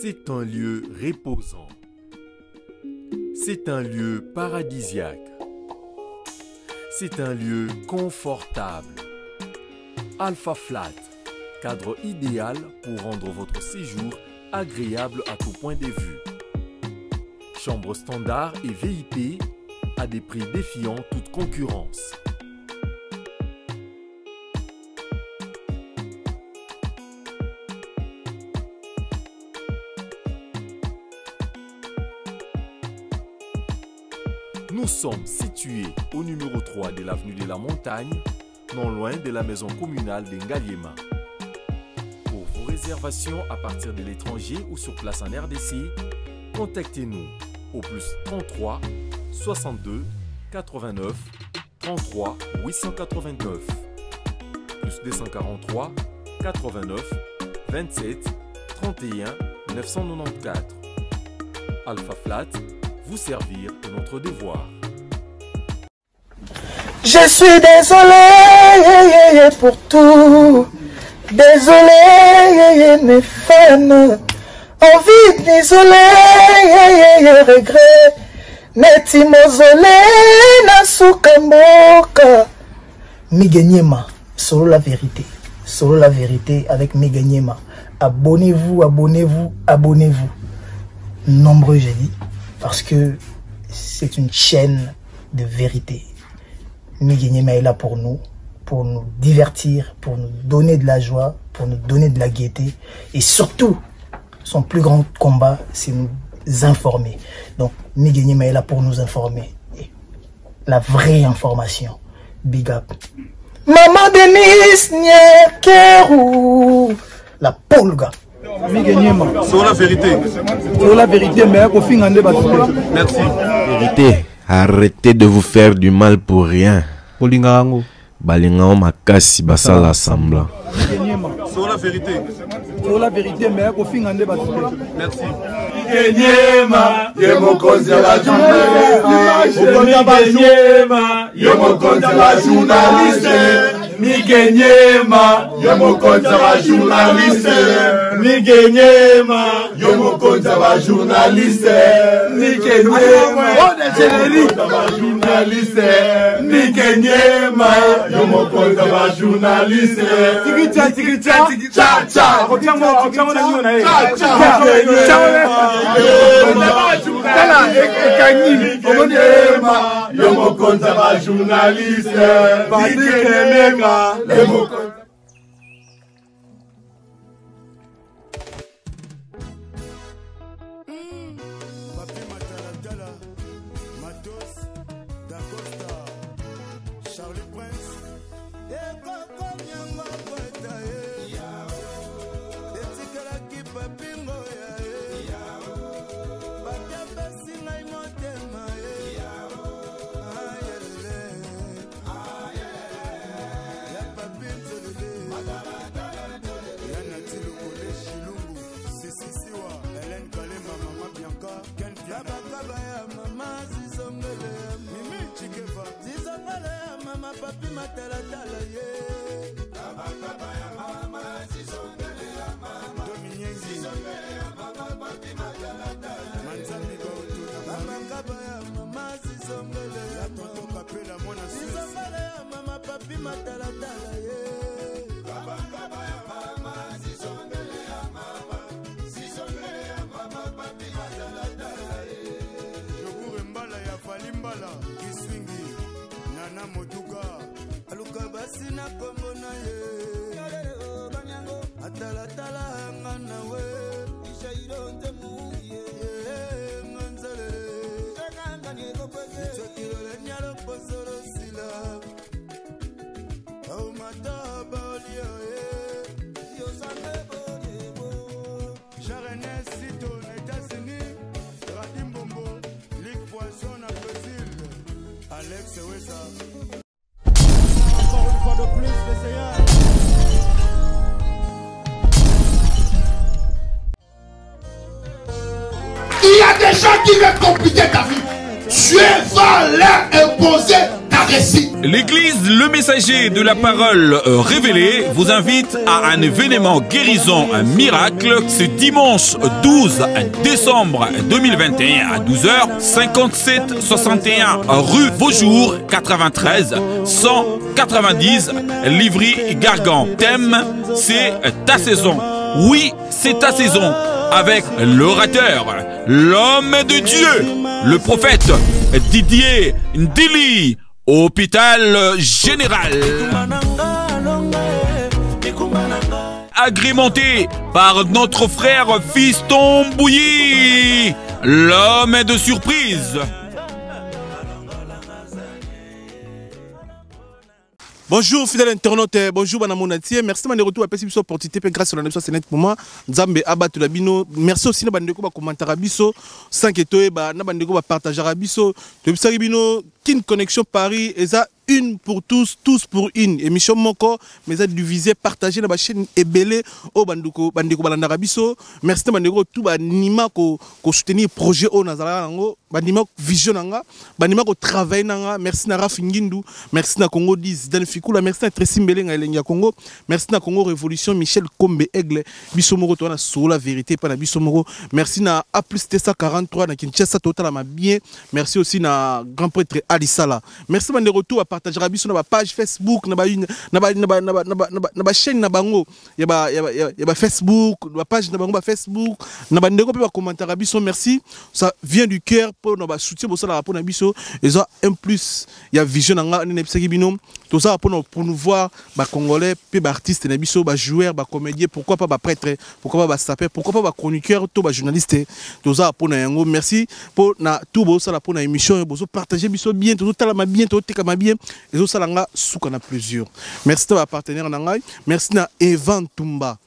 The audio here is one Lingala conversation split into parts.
C'est un lieu reposant. C'est un lieu paradisiaque. C'est un lieu confortable. Alpha Flat, cadre idéal pour rendre votre séjour agréable à tout point de vue. Chambre standard et VIP à des prix défiant toute concurrence. Nous sommes situés au numéro 3 de l'avenue de la Montagne, non loin de la maison communale de Ngaliema. Pour vos réservations à partir de l'étranger ou sur place en RDC, contactez-nous au plus 33 62 89 33 889 plus 243 89 27 31 994. Alpha Flat, vous servir est notre devoir. Je suis désolé pour tout. Désolé mes fans. Envie de m'isoler, regret. Neti mozole na suka mboka. Miguel Niema, solo la vérité. Solo la vérité avec Miguel Niema. Abonnez-vous, abonnez-vous, abonnez-vous. Nombreux, j'ai dit, parce que c'est une chaîne de vérité. Miguel Niema est là pour nous, pour nous divertir, pour nous donner de la joie, pour nous donner de la gaieté. Et surtout, son plus grand combat, c'est nous informer. Donc, Miguel Niema est là pour nous informer. Et la vraie information. Big up. Maman Denise Nyekerou, la polga. Miguel Niema. Sur la vérité. Sur la vérité, mais au fin, on débat. Merci. Vérité. Arrêtez de vous faire du mal pour rien. Bolinga yango. Balinga makasi basala semblant. Sur la vérité. Sur la vérité, mais au fin, on débat. Merci. Nyema, ye mokonzi ya ba journaliste. Nyema, ye mokonzi ya ba journaliste. Mike Nyema, ye mokonzi ya ba journaliste. Mike Nyema, ye mokonzi ya ba journaliste. Mike Nyema, ya ba journaliste. Mike Nyema, ye mokonzi ya ba journaliste. Tikicha, tikicha, tikicha, cha. Cha, cha. Tala ekangi omoniema yo mokonzi ya ba journaliste Mike Nyema, ye mokonzi. Papi Matalatala, Matos, Dacosta, Charlie Prince, Ekoko Nyango Kweta ye, etikalaki Papi Ngoya ye, Papi apesi ngai motema ye, ayelele, ya Papi Nzolele, ya Nati Lokole Shilungu, Sisi Siwa, Hélène Kalemba, Mama Bianca, Ken Kabakaba ya mama Zizongele, Mimi Chikeva, Zizongele ya mama Papi Matalatala ye, Kabakaba ya mama Zizongele ya mama Dominyenzi, Zizongele ya mama Papi Matalatala, Manzambi Bautu, Kabakaba ya mama Zizongele ya Tonto Kapela mwana Zizongele ya mama Papi Matalatala ye, Kabakaba ya mama Zizongele ya mama Zizongele ya mama Papi Matalatala ye. Jokure Mbala ya Fali Mbala, Kiswingi, Nana Motuka, aluka basi na kombo na ye, atalatala nga na we, nganzelele, itsokilole nyalo posolo sila, aumata baolia ye, Jean-René Sito na États-Unis, Radi Mbombo, Ligue Poisson na Brésil, Alex Wesa. Encore une fois de plus, le Seigneur. Il y a des gens qui veulent compliquer ta vie. Dieu va leur imposer ta La L'église Le Messager de la Parole Révélée vous invite à un événement guérison, un miracle, ce dimanche 12 décembre 2021 à 12h, 57 61 rue Vaujour 93 190 Livry-Gargan. Thème, c'est ta saison. Oui, c'est ta saison. Avec l'orateur, l'homme de Dieu, le prophète Didier Ndili, hôpital général. Agrémenté par notre frère Fiston Bouilly, l'homme de surprise. Bonjour fidèle internaute, bonjour bana monde entier. Merci de retour apesi biso opportunité pe grâce na biso c'est net moment. Nzambe abatula bino. Merci aussi na bandeko ba commentara biso sans que toyeba na bandeko ba partagera biso. Toyebisaki bino Kin Connexion Paris eza une pour tous, tous pour une. Émission moko mais eza divisé, partagé na ba chaîne ebele o bandeko bandeko balandaka biso. Merci na bandeko tout ba nima ko ko soutenir projet o nazala nango, ba nima vision nanga, ba nima ko travailler nanga. Merci na Raf Ngindu, merci na Congo 10 Dan Fikula, merci na Tracy Mbelenga elengi ya Congo, merci na Congo Révolution Michel Kombe Aigle, biso moko to na solo la vérité pa na biso moko. Merci na A plus T143 na Kinshasa total ma bien. Merci aussi na grand prêtre Ali Sala. Merci bande retour à partager biso na ba page Facebook na ba na ba na ba na ba na ba na ba chaîne na bango ya ba ya ba ya ba Facebook, ba page na bango ba Facebook, na ba ndeko pe ba commentaire biso. Merci, ça vient du cœur pour na ba soutien bosala pour na biso et ça un plus ya vision na nga ne bisaki bino tout ça pour pour nous voir ba congolais pe ba artiste na biso ba joueur ba comédien, pourquoi pas ba prêtre, pourquoi pas ba sapeur, pourquoi pas ba chroniqueur to ba journaliste, tout ça pour na yango. Merci pour na tout bosala pour na émission boso partager biso bien tout talama bien tout tekama bien et zo sala nga suka na plusieurs. Merci na ba partenaire na ngai, merci na Evan Tumba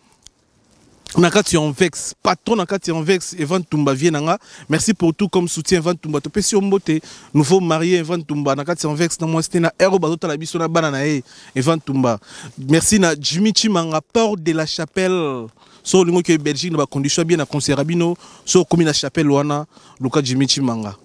na kati ya Anvex, patron na kati ya Anvex, Evan Tumba vient nanga. Merci pour tout comme soutien Evan Tumba. Topesi yo mbote, nouveau marié Evan Tumba na kati ya Anvex na mwasi te na Ero bazota la biso na bana na ye Evan Tumba. Merci na Jimmy Chimanga, port de la Chapelle. So olingo ke Belgique na ba condition bien na conseiller bino, so komi na Chapelle wana luka Jimmy Chimanga.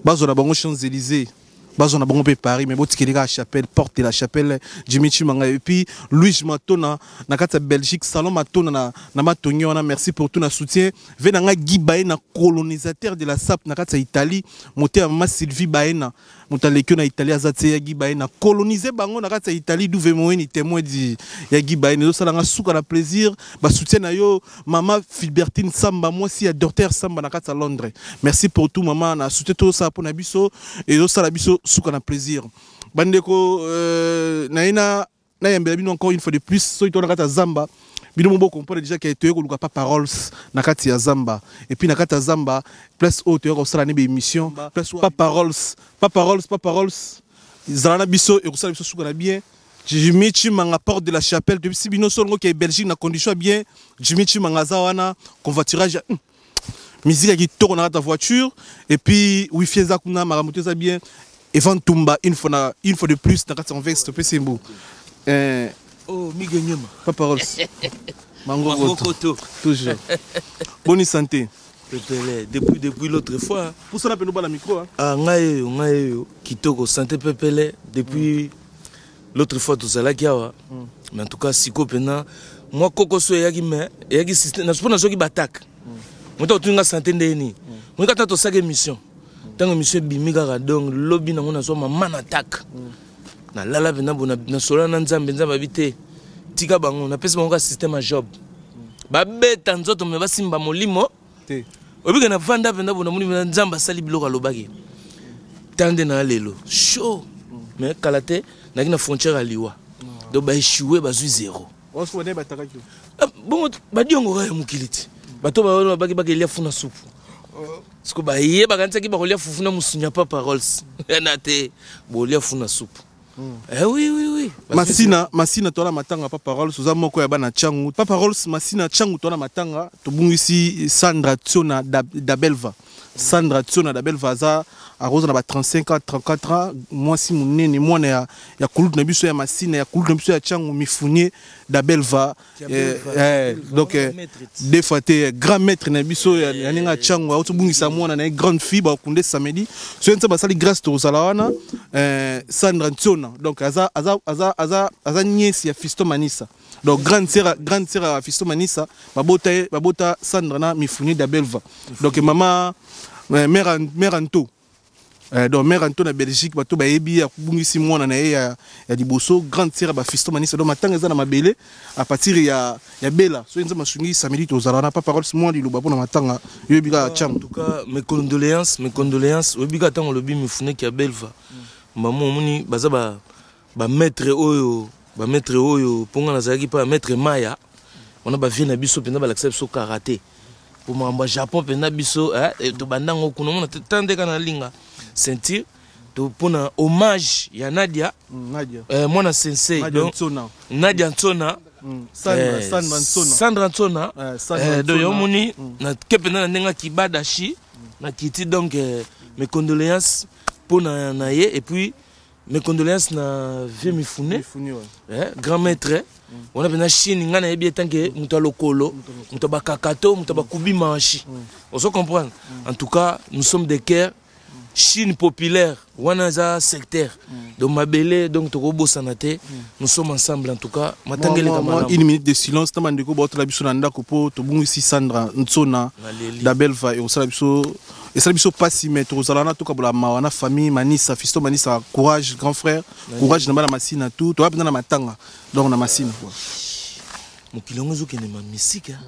Bazo na bango Champs-Élysées. Bazo na bango pe Paris mais botikeli ka Chapelle, porte de la Chapelle Jimmy Chimanga. Et puis Louis Matona na kati ya Belgique, Salon Matona na Matongi wana. Merci pour tout na soutien. Ve na nga Guy Baena, colonisateur de la SAP na kati ya Italie, moté ya mama Sylvie Baena, moto aleki na Italie aza te ya Guy Baena, coloniser bango na kati ya Italie, d'où vemoeni témoin di ya Guy Baena. Ezosala nga suka na plaisir ba soutien na yo mama Philbertine Samba, mwasi ya docteur Samba na kati ya Londres. Merci pour tout mama na soutien tout ça pour na biso ezosala biso suka na plaisir. Bandeko na ina na yembela bino encore une fois de plus soki to na kati ya Zamba bino mo comprendre déjà que toyeko luka pa paroles na kati ya Zamba. Et puis na kati ya Zamba place oyo toyeko kosala ne ba émission place pa paroles, pa paroles, pa paroles zala na biso e kosala biso suka na bien. Jimmy Chimanga porte de la Chapelle depuis si bino solongo ke Belgique na condition bien. Jimmy Chimanga za wana convoiturage, musique qui tourne dans ta voiture et puis wifi za kuna makambo za bien. Evan Tumba une fois de plus dans kati en vex stopé Sembo. Oh, Miguel Nyema. Pas paroles. Mango Mango Koto. Koto. Toujours. Bonne santé. Pepele, depuis l'autre fois. Pour ça, on a le micro. Hein. Ah, ngai yo, ngai yo, kitoko santé pepele depuis l'autre fois tout ça là kiawa. Mais en tout cas siko pena moi koko so yaki mais yaki système na spona soki batak. Moto tunga santé ndeni. Moto tata to saka émission. Tango monsieur bimi kaka donc lobby nango na so mama na attaque. Na lala pena bona na sola na nzambe nzambe abite. Tika bango na pesa bango ka système a job. Ba beta nzoto me basimba molimo. Te. Obika na vanda pena bona molimo na nzambe asali biloko alobaki. Tande na lelo. Chaud. Mais kalate na na frontière à liwa. Donc ba échoué ba zui zéro. On se connaît ba takaki. Ah, bon ba diongo ka mukiliti. Bato ba ba ba lia funa soupu. Parce que ba yé ba kanisa ki ba kolia fufu na musunya pa paroles. Na te bolia funa soupu. Eh oui oui oui. Oui. Masina, Masina tola matanga Papa Rolls oza moko ya bana Tshangu. Papa Rolls Masina Tshangu tola matanga tobungisi Sandra Tsona Dabelva. Sandra Tsona Dabelva aza aroza na ba 35 ans, 34 ans, mwasi munene mwana ya ya kulutu na biso ya Masina ya kulutu na biso ya Tshangu Mifunye Dabelva. Eh, eh, donc eh, deux fois te grand maître na biso ya ya ndenge ya Tshangu auti bungisa mwana na ye grande fille bakunde samedi soki nse basali grâce tokozala wana eh, Sandra Ntiona donc aza aza aza aza aza nièce ya Fiston Manisa donc grande sœur grande sœur ya Fiston Manisa babota ye babota Sandra na Mifuni Dabelva donc mama eh, mère mère Anto. Eh, donc mère Anto na Belgique bato bayebi akubungisi mwana na ye ya, ya liboso grande sœur ya bafisto manisa donc matanga eza na mabele à partir ya, ya Bela soki nzambe asungi samedi tozala na papa Rolls mwa liloba mpona matanga yoyebi kaka En Tshangu. tout cas, mes condoléances, mes condoléances. Oyebi kaka ntango olobi mifuneki ya Belva. Maman omoni baza ba ba maître oyo, ba maître oyo mpo nga nazalaki mpa ya maître Maya. Wana ba vie na biso mpenza balakisa biso karaté. Po makambo ya Japon mpenza biso, eh, eh, tobanda yango kuna omona te tande kaka nalinga ceinture to mpona hommage ya Nadia, Nadia. Eh, mwana sensei, Nadia donc, Ntsona. Nadia Ntsona. Sandra, Eh, Sandra Ntsona. Sandra Ntsona. Eh, Sandra Eh, donc, Ntsona. yomoni, na ke mpenza na ndenge ya kibadashi, na kiti, donc, eh, mes condoléances mpo na, na ye, et puis mes condoléances na vieux Mifune. Mifune, ouais. Eh, grand maître. On a mpenza Chine, nga nayebi ye tant que moto ya lokolo, moto ya bakakato, moto ya bakubi manchi. Ozo comprendre? En tout cas, nous sommes de cœur. Chine populaire, wana eza secteur. Donc mabele, donc tokobosana te. Nous sommes ensemble en tout cas. Matangele Moi, moi, kamalamu. une minute de silence na bandeko baotala biso na ndako mpo tobungisi Sandra Ntsona Naleli. Dabelva ekosala biso esala biso pasi mais tokozala wana tokabola mawa na famille Manisa Fiston Manisa courage grand frère Naleli. courage na bana Masina tout toza mpenza na matanga donc na Masina quoi. Mokili yango ezokende ma mystique, hein.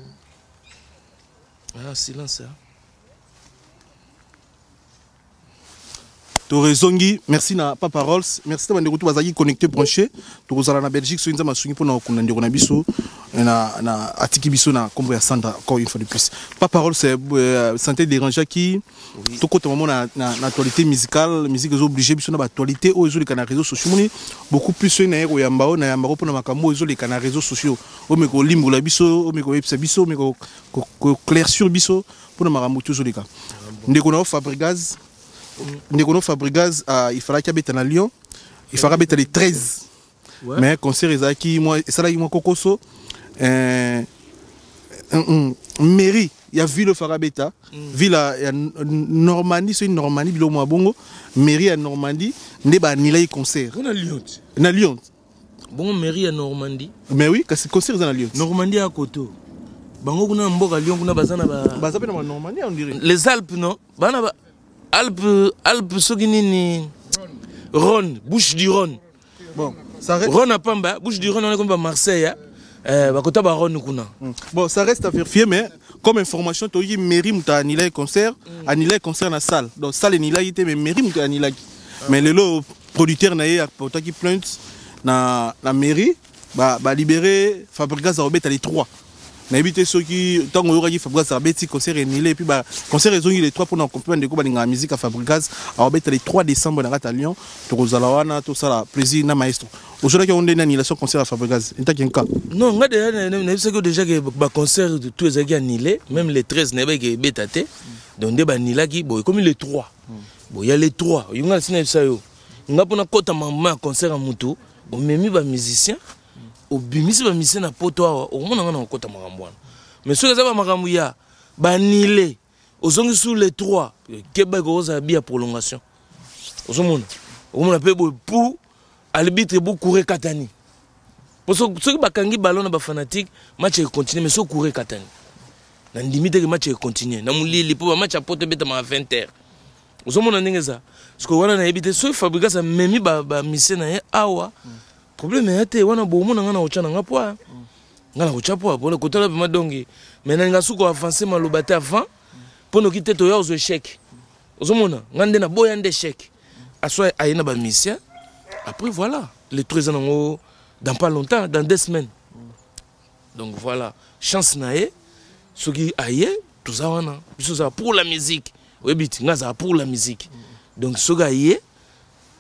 Ah, silence, hein. Torezongi, merci na Papa Rolls, merci na bandeko tout bazalaki connecté branché. Tokozala na Belgique soki Nzambe asungi mpona kokunda ndeko na biso na, na atiki biso na kombo ya Sandra encore une fois de plus. Papa Rolls, santé dérangeaki. Oui. Tokota mamo na, na, na actualité musicale, musique ezo obligé biso na ba actualité oyo ezoleka na réseaux sociaux. Moni beaucoup plus soki na ye koyamba oyo na yamba mpona makambo oyo ezoleka na réseaux sociaux. Oyo meko limbola biso, oyo meko yebisa biso, oyo meko ko, ko éclaircir biso mpona makambo oyo ezoleka. Ndeko na yo Fabregas, ndeko na yo Fabregas, il fallait abeta na Lyon, il fallait abeta les 13. Ouais. Mais concert ezalaki mwa, esalaki mwa kokoso. Mairie ya ville Farabeta, ville ya Normandie, c'est une Normandie biloko mwa bongo, mairie ya Normandie nde ba annulé concert. Na Lyon. Na Lyon. Bongo mairie ya Normandie. Mais oui, kasi concert eza na Lyon. Normandie ya koto. Bango kuna mboka Lyon kuna baza na ba Baza pe na ba Normandie on dirait. Les Alpes non? Bana ba Alpes, Alpes soki nini? Rhône, Bouche du Rhône. Bon, ça reste Rhône à Pamba, Bouche du Rhône on est comme ba Marseille, hein. Ba kota ba Rhône kuna. Bon, ça reste à vérifier mais comme information toyi mairie muta annulé concert, annulé concert na salle. Donc salle ni là était mais mairie muta annulé. Mais le lot producteur na ye apportaki plainte na na mairie ba ba libérer Fabregas a obeta les 3. Na éviter ceux qui tant que yokaki Fabregas a beti concert annulé et puis ba concert ezongi les 3 pour na comprendre de ko balinga musique à Fabregas a obeta les 3 décembre na kata Lyon tokozala wana tout ça la plaisir na maestro. Aujourd'hui on est annulation concert à Fabregas. Intaki nka. Non, nga déjà na na na que déjà que ba concert de tout ezaki annulé, même les 13 na ba ke beta te. Donc nde ba annulaki bon comme les 3. Bon, il y a les 3. Yo nga sina ça yo. Nga pona kota mama concert à mutu, omemi ba musicien, obimisi ba musicien na poto awa, omona nga na kota makambo wana. Mais soki eza ba makambo ya ba annulé, ozongi sur les 3, keba ko oza bia prolongation. Ozomona. Omona pe boye pour arbitre bo courir katani. Pour soki bakangi ballon na ba fanatique, match e continuer mais so courir katani. Na ndimi te que match e continuer. Na mulili po ba match a poto beta ma 20 heures. Ozomona ndenge eza. Parce que wana nayebi te soki Fabregas amemi ba musicien na ye awa, problème ya te wana bomona nga na kotya na nga poa. Nga na kotya poa, pona kotala pe madongi. Mais na nga suko avancer maloba te avant, po noki te toya ozwa échec. Ozomona nga nde na boya nde échec. Aswa aye na ba musicien. Après voilà, les 3 ans nango dans pas longtemps, dans 2 semaines. Donc voilà, chance na ye, soki aye, toza wana, biso za pour la musique. Oyebi ti, nga za pour la musique. Donc soki aye,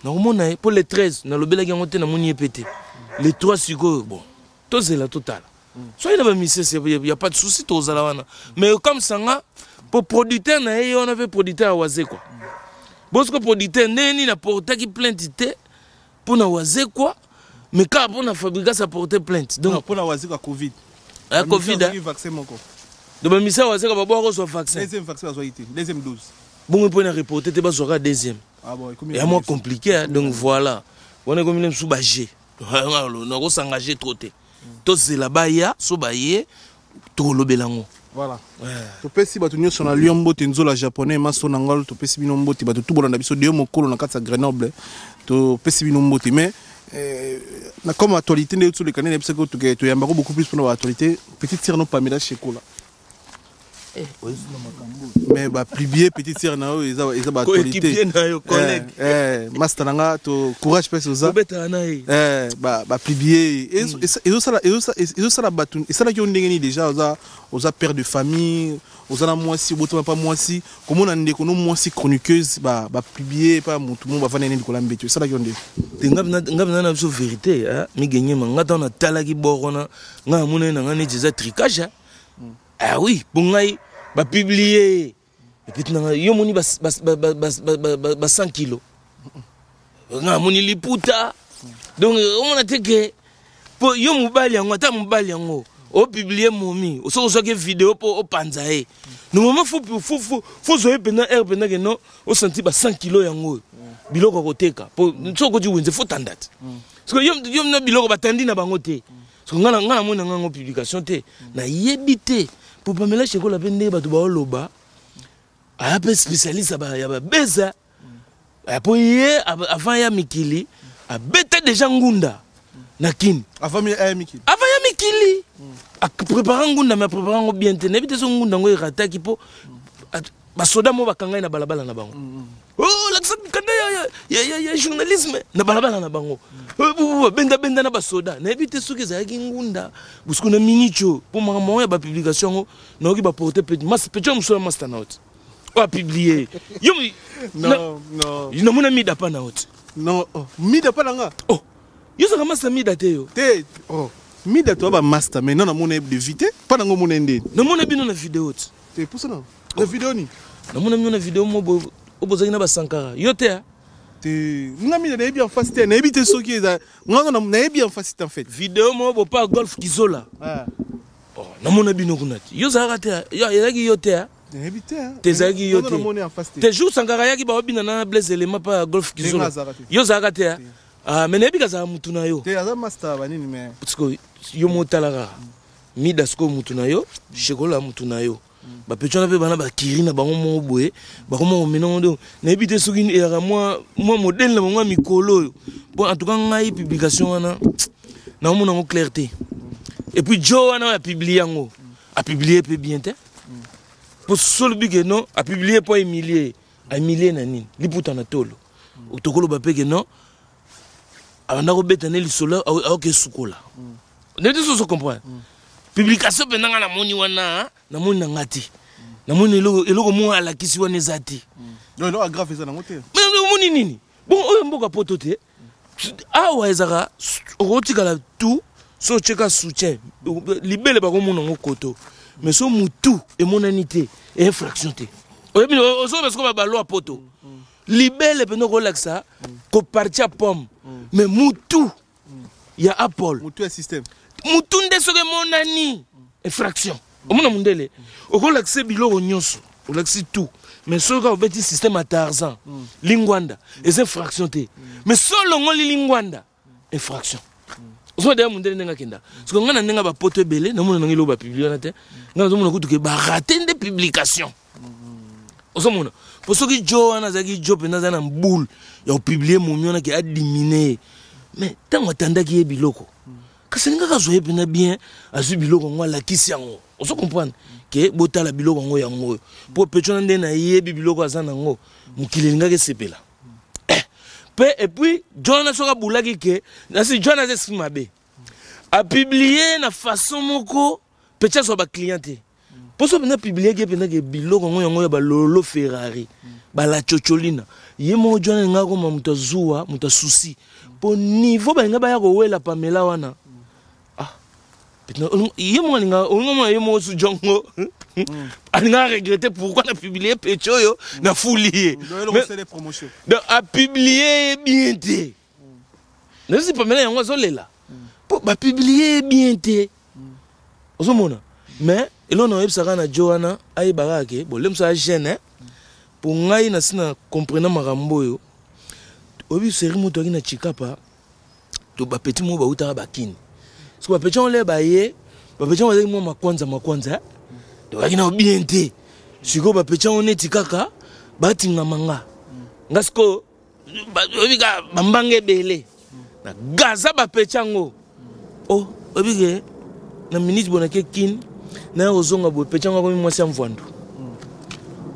nakomona ye pour les 13, nalobelaki yango te, namoni ye pe te. Les trois sikoyo, bon, tozela, totala. Soki na bamisese, ya pas de souci, tozala wana. Mais comme sanga po producteur na ye wana mpe producteur ya Wazekwa, bosiko producteur ndenge nini aportaki plainte te mpo na Wazekwa, mais kaka mpo na Fabregas aporte plainte? Donc mpo na Wazekwa, Covid. Ya Covid, hein? Vaccin moko. Donc bamisa Wazekwa babwaka kozwa vaccin. Deuxième vaccin bazwaki te, deuxième dose. Bongo mpo na reporte te, bazwaka deuxième. Ah bon, ekomi ya mwa compliqué, hein? Donc voilà, wana ekomi na mosusu baje nakosengage trop te. Tozela baya, so baye, tokolobela yango. Voilà, topesi bato nyonso na Lyon mbote, nzola japonais maso na ngalo, topesi bino mbote. Bato tu bolanda biso deyo mokolo na kati ya Grenoble, topesi bino mbote. Mais na comme actualité nde toleka nde nayebisaki toke toyambako beaucoup plus mpona baactualité. Petite sœur no Pamela Shekola, mais bapublier petite sœur na oyo eza baactualité. Coéquipier na yo, collègue. Master na nga, to courage mpe oza. Tobetaka na ye. Bapublier ezosala bato, esalaki yo ndenge nini? Déjà oza père de famille, oza na mwasi, obotama pa mwasi, komona ndeko no mwasi chroniqueuse bapublier pa motu mo bavanda nini likolo ya mbeto, esalaki yo ndenge? Te, nga mpenza na biso vérité, migenyema, nga ntango natalaki bor wana, nga namonani na nga neti eza tricage, hein. Ah oui, mpo ngai bapublier et puis nanga yo moni ba 100 kilo, nga namoni liputa. Donc omona te ke mpo yo mobali yango, ata mobali yango opublier momi, soki ozwaki video mpo opanza ye, normalement faut zwa ye mpenza aire mpenza ke non, osanti ba 100 kilo yango oyo biloko ya koteka, mpo soki okoti wenze, faut tanda te. Parce que yo na biloko batandi na bango te. Parce que nga namoni na nga yango publication te, nayebi te po Pamela Shekola mpe ndenge bato baoloba, aya mpe spécialiste ya babeza, po ye avant ya mikili abeta déjà ngunda na Kini. Avant ya mikili? Avant ya mikili aprépara ngunda, mais aprépara yango bien te. Nayebi te so ngunda yango erataki, mpo basoda mo bakangai na balabala na bango. Oh, lakisa kanda ya journalisme na balabala na bango, bendabenda na basoda. Nayebi te soki ezalaki ngunda busuku na minitio, mpo makambo yango ya bapublication yango nayoki baporte petio mosusu ya master na oti oyo apublier yo. Non, non. Namona mida pa na oti. Non, oh, mida pa na nga? Oh, yo ozalaka master mida te, yo? Te, oh. Mida toya bamaster, mais non, namona ye de vite mpa nango, omona ye ndeni? Namona bino na video ti. Te, pusa na video nini? Namona bino na video mo boye oyo bozalaki na basankara, yo te, ah? Te, nga mida nayebi en face te, nayebi te soki eza nga nayebi en face te en fait. Video moko bopa golf Kizola. Ah. Oh, namona bino kuna te, yo ozalaka te, ezalaki yo te, ah? Nayebi te. Te, ezalaki yo te. Namoni en face te. Te, jour Sankara ayaki, baobina na Blaise Elema pa golf Kizola. Azalaka te. Yo ozalaka te, ah? Ah, mais nayebi kazala mutu na yo. Te, aza master banini, mais parce que yo mo otala kaka mida sikoyo mutu na yo Shekola, mutu na yo bapetio wana mpe bana bakiri na bango moko boye, bakoma komena ngo. Donc nayebi te soki eyaka mwa modèle na bango ya mikolo oyo. Bon, en tout cas ngai publication wana naomona yango clair te. Et puis jo wana oyo apublier yango, apublier mpe bien te, po solobi ke non, apublier mpo ahumilie. Ahumilie na nini? Liputa na tolo, tokoloba mpe ke non, abanda kobeta ne lisolo aoke esukola nde te soso comprendre. Publication mpenza nga namoni wana, namoni na nga te, namoni eloko moko alakisi wana eza te. Non, eloko grave eza nango te. Mais omoni nini? Bon, oyo mboka poto te, awa ezalaka okotikala tout so otyeka soutien libele, bakomona yango koto, mais so mutu emonani te, infraction te. Oyebi ozoba sikoyo balwa poto libele mpenza okolakisa koparti ya pomme, mais mutu ya apple. Mutu ya système. Mutu nde soki emonani, infraction. Omona mondele okolakisa biloko nyonso, olakisi tout, mais soki kaka obeti système ya Tarzan lingwanda, eza infraction te, mais so olongoli lingwanda, infraction. Ozomona deya mondele ndenge akenda. Soki ngai na ndenge bapoto ebele, namona nango eloko bapublier wana te. Ngai nazomona kutu ke barate nde publication. Ozomona, po soki jo wana azalaki jo mpenza, aza na mbule ya kopublier momi wana ke adiminuer ye, mais ntango atandaki ye biloko, kasi alingaka azwa ye mpenza bien, azwi biloko yango, alakisi yango, ozo comprendre ke botala biloko yango, yango oyo, mpo petio na nde nayebi biloko aza nango, mokili elingaki esepela mpe. Et puis john soki abulaki ke nasi john aza esprit mabe, apublier na façon moko peti azwa baclient te. Mpo so mpenza publiaki ye mpenza ke biloko yango yango ya balolo Ferrari, balachocholina ye moko jwana alinga akoma moto azuwa, moto asusi mpo niveau balinga baya kowela Pamela wana. Ah, ye moko alinga olinga mona ye moko su jongo alinga aregrete pourquoi na publie peche oyo na fuli ye. Donc apublie ye bien te. Nayosi Pamela yango azolela mpo bapublie ye bien te, ozomona. Mais eloko na oyebisaka na jo wana, ayeba kaka ke bolemisa jeune mpo ngai nasi na comprena makambo oyo. Oyebi seri moto aki na Chikapa to bapeti moko bautaka bakini soki bapeti yango le baye, bapeti yango bazalaki mwa makwanza makwanza, tokaki na bien te. Sikoyo bapeti yango neti kaka batingama nga nga sikoyo oyebi kaka bambanga ebele na gaza bapeti yango. O oyebi ke na minute boye nake Kine, naya kozonga boye, peti yango akomi mwasi ya mvwandu.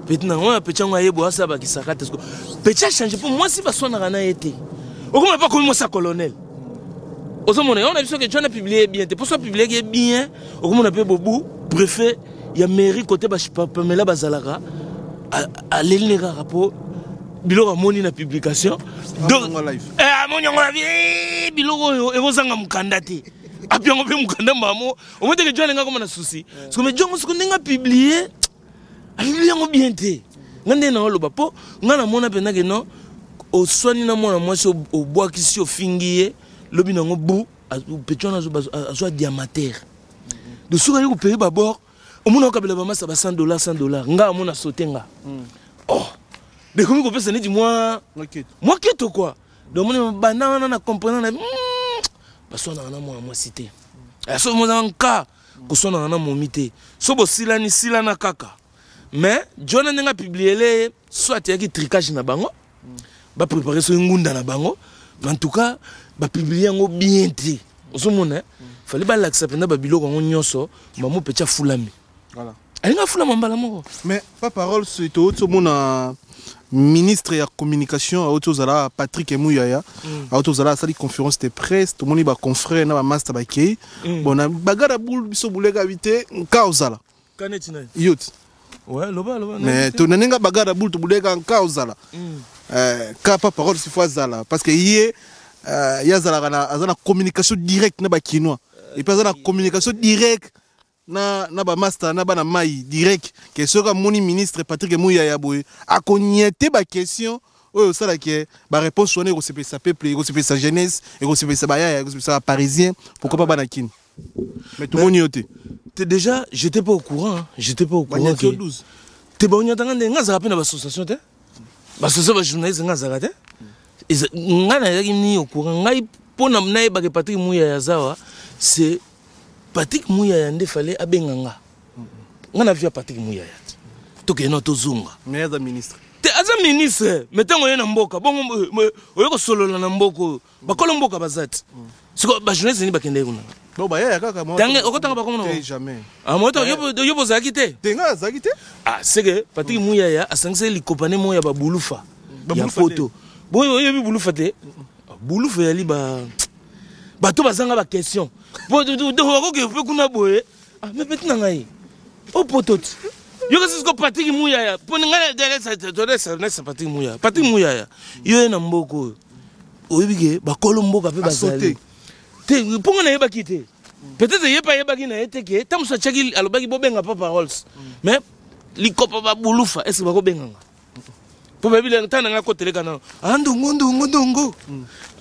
Peti na yango peti yango aye boye asala bakisaka te. Peti achange mpo mwasi baswanaka na ye te, okoma mpe akomi mwasi ya colonel. Ozomona yango na biso ke John apublie bien te, mpo so apubliaki ye bien, okomona mpe bobu préfet ya mairie kote bapamela bazalaka aleli ne kaka mpo biloko amoni na publication. Donc amoni yango na biloko oyo ekozanga mokanda te, api yango mpe mokanda mbamo. Omoni teke John alinga akoma na souci siko. Mais John siko ndenge apublie, apublie yango bien te. Nga nde na oloba mpo nga namona mpenza ke non, oswani na mwana mwasi, obwakisi, ofingi ye, lobi nango bu peti wana azwa diamatere de soki aye kopeye babord, omona okabela bamasa ba 100 $, 100 $. Nga amona sote nga, oh, bekomi kopesa neti mwa mwa keto quoi. Donc omoni banda wana na comprendre na baswanaka na mwana mwasi te. Soki mozanga nka koswanaka na momi te, so bosilani silana kaka. Mais John ndenge apubliele ye, soit eyaki tricage na bango, baprépare soki ngunda na bango. Mais en tout cas bapublie yango bien te. Ozomona, fallait balakisa mpenza babiloko yango nyonso. Mamo peti afulami, alingi afulama mbala moko. Mais pa parole, touti omona ministre ya communication auti ozala Patrick Muyaya, auti ozala asali conférence de presse. Tomoni baconfrère na bamaster bakei. Bon, na bagara bulu biso buleka bi te nka ozala kaneti na yo ti. Ouais, loba loba. Mais to na ndenge bagara bulu tobuleka nka ozala ka pa parole si faut azala, parce que ye ye azalaka na aza na communication directe na bakinois, et puis aza na communication directe na bamaster na bana mai direct, ke soki amoni ministre Patrick Muyaya boye, akoniete baquestion oyo osalaki, baréponse wana ekosepelisa peuple, ekosepelisa jeunesse, ekosepelisa bayaya, ekosepelisa baparisien, pourquoi pas bana Kini. Mais tomoni yo te. Te, déjà j'étais pas au courant, hein. J'étais pas au courant. Banyati yo ke 12. Te, baonyatanga nde nga azalaka mpe na baassociation te, baassociation bajournaliste nga azalaka te. Ngai nazalaki ni au courant. Ngai mpo na nayebaka Patrick Muyaya azawa, c'est Patrick Muyaya nde fallait abenga nga. Nga na via Patrick Muyaya te, tokende na tozonga. Mais aza ministre. Te, aza ministre, mais ntango oye na mboka bongo oye kosolola na mboka oyo bakolo mboka baza te. Siko bajournaliste nini bakendeki kuna? Bon, bayaya kaka. Tange okotanga bakomona. Te, jamais. Ah, moto yo bozalaki te? Te, ngai azalaki te. Ah, c'est que Patrick Muyaya asangisaki likopane moko ya babulufa ya poto boyo. Oyebi bulufa te? Bulufa eyali ba bato bazanga baquestion bakoke mpe kuna boye. Ah, mais peti na ngai o poto ti yoka sisiko Patrick Muyaya mpo ngai nesa Patrick Muyaya. Patrick Muyaya, yo ye na mboka oyo, oyebi ke bakolo mboka mpe bazali te. Mpo ngai nayebaki te, peut-être ye mpe ayebaki na ye te ke ntango mosusu atiaki, alobaki bobenga pa paroles. Mais likopa babulufa est ce bakobenganga mpo bayebi ntango na ngai akoteleka nano andongo ndongo ndongo